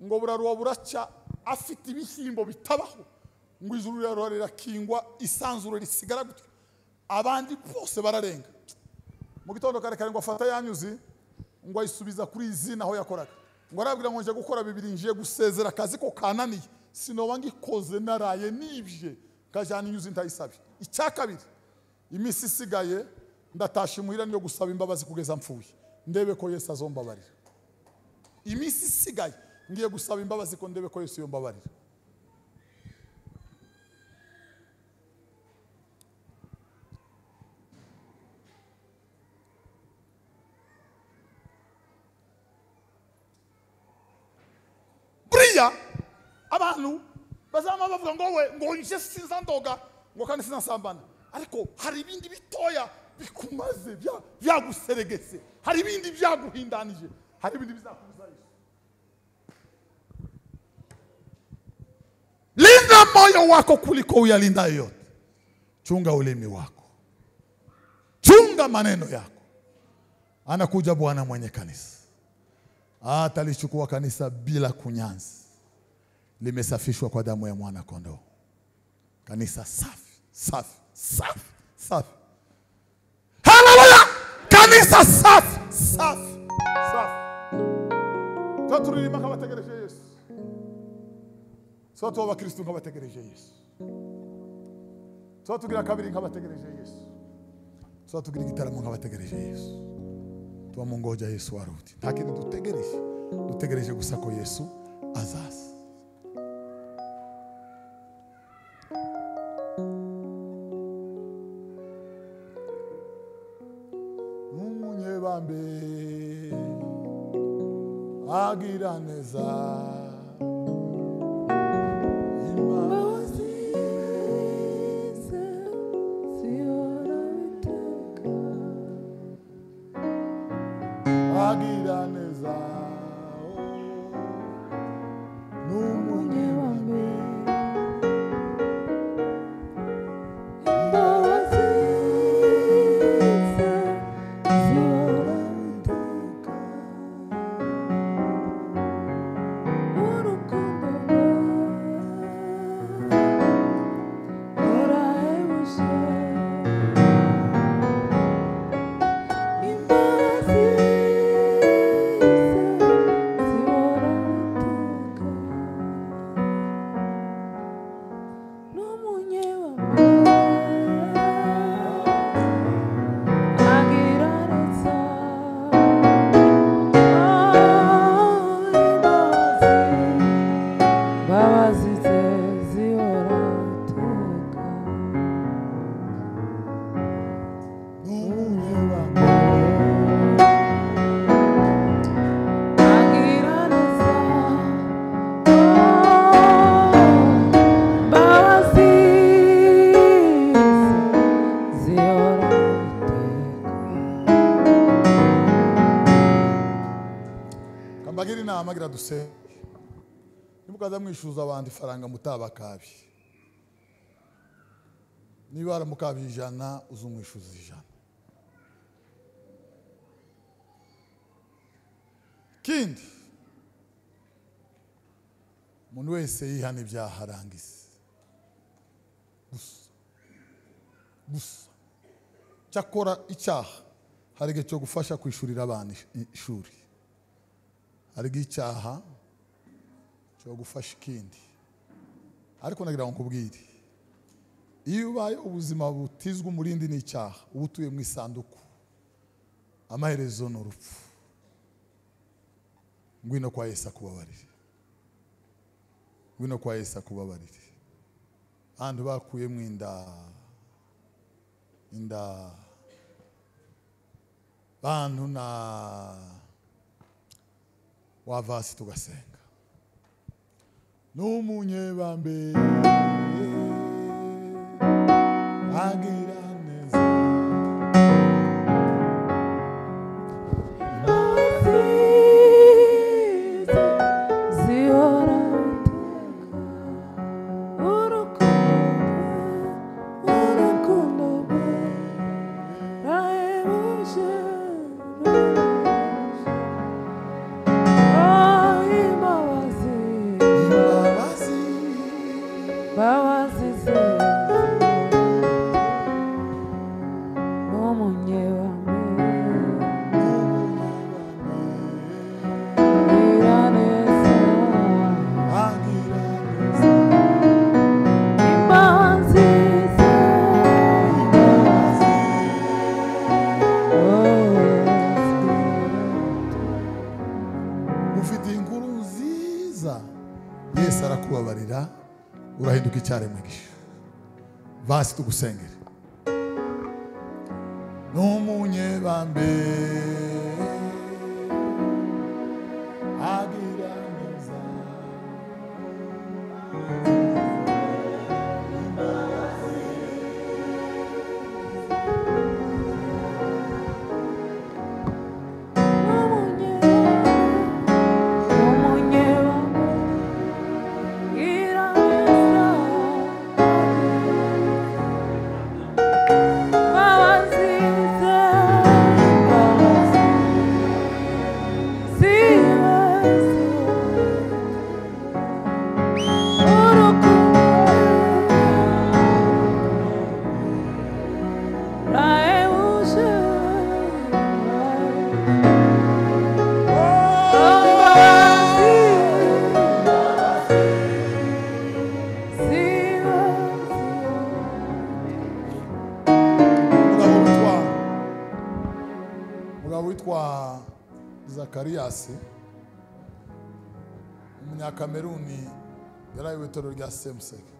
ngo buraruwa buraca afite ibishyimbo bitabaho Ngo ijuru rirakingwa, isanzure risigara gutyo, abandi bose bararenga. Mu gitondo kare kare ngo afata yanyuzi, ngo ayisubiza kuri izina aho yakoraga. Ngo arabwira ngo nje gukora bibiri, ngiye gusezera akazi ko kananiye, sinoba ngikoze naraye nibye kajana inyuzi ntayisabye. Icya kabiri, iminsi isigaye ndatasha imuhira niyo gusaba imbabazi kugeza mpfuye, ndebe ko Yesu azombabarira. Iminsi isigaye ngiye gusaba imbabazi ko ndebe ko Yesu yombabarira. Buriya abantu bazama bavuga ngo we ngo nje sinza ndoga, ngo kandi sinasambana, ariko hari ibindi bitoya bikumaze byaguseregese, hari ibindi byaguhindanije, hari ibindi bizakubuza Yesu. Linda moyo wako kuliko uyalinda yote. Chunga ulimi wako, chunga maneno yako. Anakuja Bwana mwenye kanisa, atalichukua kanisa bila kunyanzi, limesafishwa kwa damu ya mwana kondoo. Kanisa safi, safi, safi, safi. Haleluya! Kanisa safi, safi, safi. Tuturima nk'abategereje Yesu. Tuba abakristo nk'abategereje Yesu. Tuba tugira kabiri nk'abategereje Yesu. Tuba tugira igitaramo nk'abategereje Yesu. Tuba mungoja Yesu arudi. Nta kindi dutegereje, dutegereje gusa ko Yesu azaza. Umunyebambe agira neza, Imbabazi ze zihora iteka, agira neza, Umunyebambe imbabazi ze zihora iteka, urukundo rwe rurahebuje, imbabazi ze zihora iteka, n'umunyebambe agira neza, imbabazi ze zihora iteka. N'umunyebambe Agira neza, imbabazi ze zihora iteka. Kambagira inama gira dusenge. Nimukaza mwishuza abandi faranga mutabakabi. Niba waramukabye 100 uzumwishuza 100. Kindi, umuntu wese yihana ibyaha arangiza. Gusa gusa cyakora icyaha hari igihe cyo gufasha kwishurira abana ishuri, hari igihe icyaha cyo gufasha ikindi. Ariko nagira ngo nkubwire, iyo ubaye ubuzima butizwa umurindi n'icyaha, uba utuye mu isanduku, amaherezo ni urupfu. Ngwino kwa Yesu akubabarire, ngwino kwa Yesu akubabarire. Abantu bakuye mu inda, inda bantu na wavasi tugasenga. N'umunyebambe agira neza, Imbabazi ze zihora iteka, urukundo rwe rurahebuje, rurahebuje. Oh, imbabazi, imbabazi imbabazi irakubabarira, urahinduka icyaremwe gisha. Vasi tugusengere. N'umunyebambe agira neza, witwa Zakariyasi, umunyakameruni, yarayoboye itorero rya Semuseke.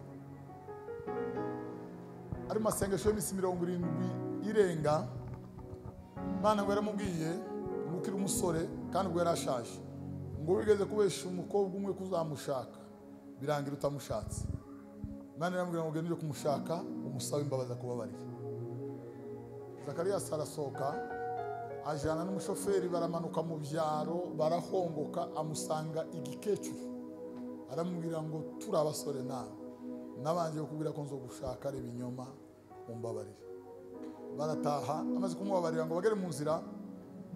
Ari mu masengesho y'iminsi 70 irenga, Imana ngo yaramubwiye ngo ukiri umusore kandi ubwo yarashaje, ngo wigeze kubesha umukobwa umwe kuzamushaka birangira utamushatse. Imana iramubwira ngo ugende uje kumushaka umusabe imbabazi akubabarire. Zakariyasi arasohoka ajana n'umushoferi, baramanuka mu byaro barahongoka, amusanga igikecuru, aramubwira ngo turi abasore nawe nabanje kukubwira ko nzo gushaka ari ibinyoma, umbabarire. Barataha, amaze kumubabarira ngo bagere mu nzira,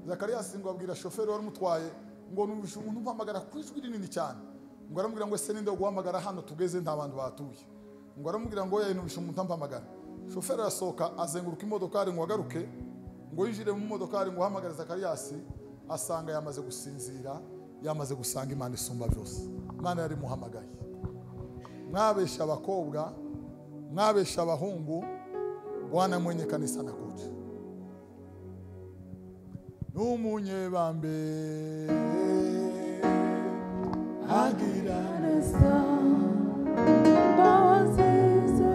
Zakariyasi ngo abwira shoferi wari umutwaye ngo numvishe umuntu umpamagara ku ijwi rinini cyane, ngo aramubwira ngo ese ninde guhamagara hano tugeze nta bantu batuye, ngo aramubwira ngo oya numvishe umuntu ampamagara. Shoferi arasohoka azenguruka imodokari ngo agaruke, ngo yinjire mu modokari ngo ahamagare Zakariyasi, asanga yamaze gusinzira, yamaze gusanga Imana isumba byose. Imana yari muhamagaye. Mwabesha abakobwa, mwabesha abahungu, Bwana mwenye kanisa nakuja. N'umunyebambe agira neza, imbabazi ze,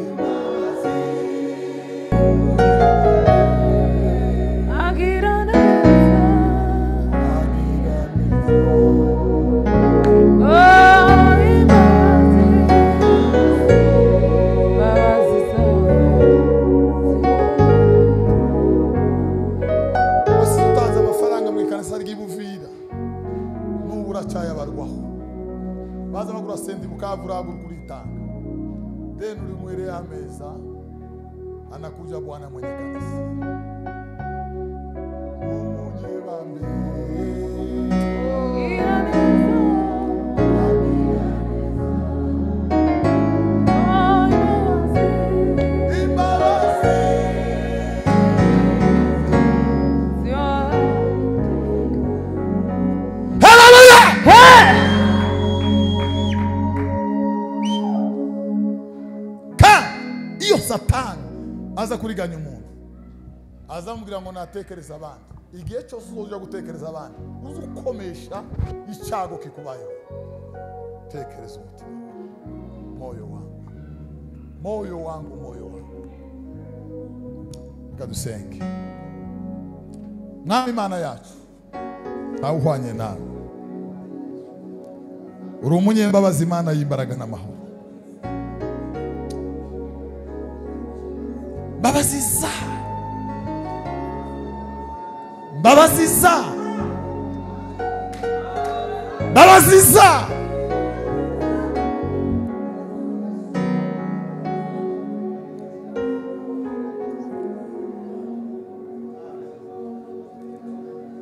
imbabazi agira neza, agira neza, oh imbabazi, imbabazi zawe. Wasize utanze amafaranga mu ikanisa ry'Ibuvira, n'ubu uracyayabarwaho. Baza bagura sendi Bukavu, urahaguruka uritanga, deni ulinywereye ameza, anakuja Bwana mwenye kanisa. Umunyebambe Agira neza, oh imbabazi, imbabazi. zawe. Haleluya! Kandi iyo Satani aza kuriganya umuntu, azamubwira ngo natekereza abandi. Igihe cyose uzoja gutekereza abandi, uze ukomesha icyago kikubayeho. Tekereza umutima wawe, moyo wangu, moyo wangu, moyo wangu. Reka dusenge. Mwami Imana yacu, ntawe uhwanye nawe, uri umunyembabazi, Imana y'imbaraga n'amahoro. Mbabazi za, mbabazi za, mbabazi za.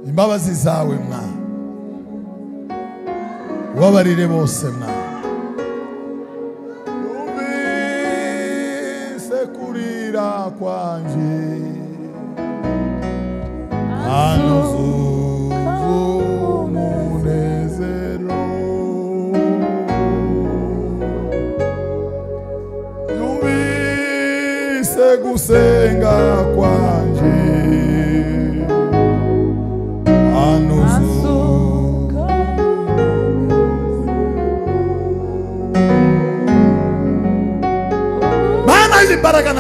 Imbabazi zawe mwana, ubabarire bose mwana. Yumvise kurira kwanje, anyuzuza umunezero. Yumvise gusenga kwanje, anyuzuza.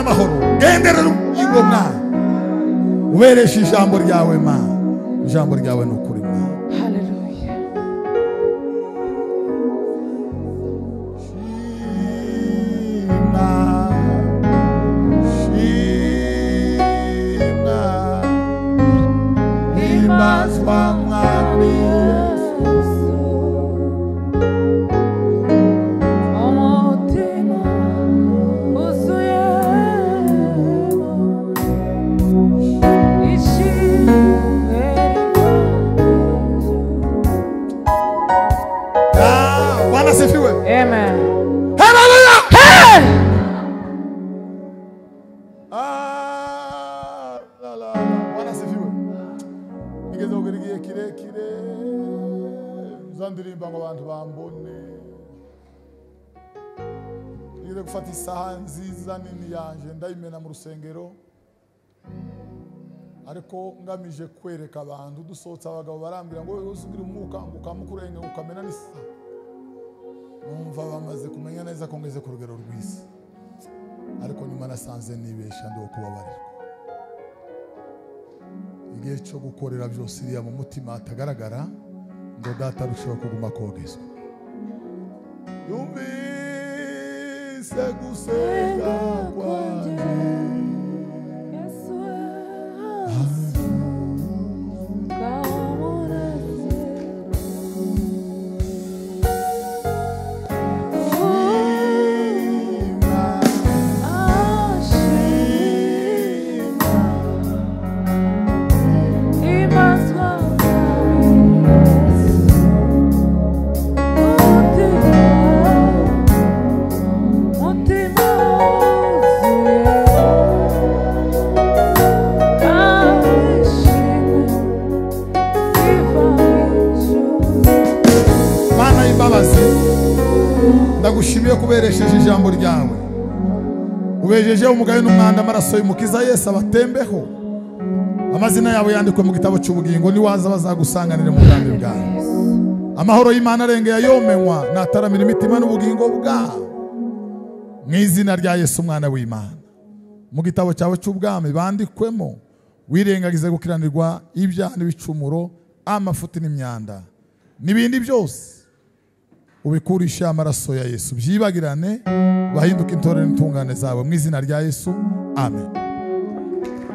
n'amahoro. Genderera ubugingo bwabo, ubereshe ijambo ryawe Mana. Ijambo ryawe ni ukuri Mana. Haleluya. Shima, shima, himbazwa Mwami Yesu. Umutima wuzuyemo ishimwe riva mu ijuru. Ah, Bwana asifiwe. Amen. Haleluya. Hey! Ah, la, la, la. Bwana asifiwe. Nigeze kugira igihe kirekire nza ndirimba ngo abantu bambone. Nigeze gufata isaha nziza nini yanje ndayimena mu rusengero, ariko ngamije kwereka abantu. Dusohotse abagabo barambwira ngo wowe usugira umwuka ngo ukamukurenga ukamena n'isaha. Numva bamaze kumenya neza ko ngeze ku rugero rwiza, ariko nyuma nasanze nibesha ndi uwo kubabarirwa. Igihe cyo gukorera byose iriya mu mutima hatagaragara, ngo data arusheho kuguma kogezwa. Yumvise gusenga kwanjye, Yesu asuka umunezero. Shima, Ashima, himbazwa Mwami Yesu. Umutima, umutima wuzuye ishimwe riva mu ijuru. Mana y'imbabazi, ndagushimiye kuberesheje ijambo ryawe. Ubejeje umugayo n'umwanda, amaraso y'Umukiza Yesu abatembeho. Amazina yabo yandikwe mu gitabo cy'ubugingo, niwaza bazagusanganire mu bwami bwawe. Amahoro y'Imana arengeye ayomenywa, nataramira imitima n'ubugingo bwabo. Mu izina rya Yesu umwana w'Imana, mu gitabo cyawe cy'ubwami bandikwemo, wirengagize gukiranirwa ibyaha n'ibicumuro, amafuti n'imyanda n'ibindi byose, ubikurishe amaraso ya Yesu, byibagirane, bahinduke intore n'intungane zawe. Mu izina rya Yesu, amen.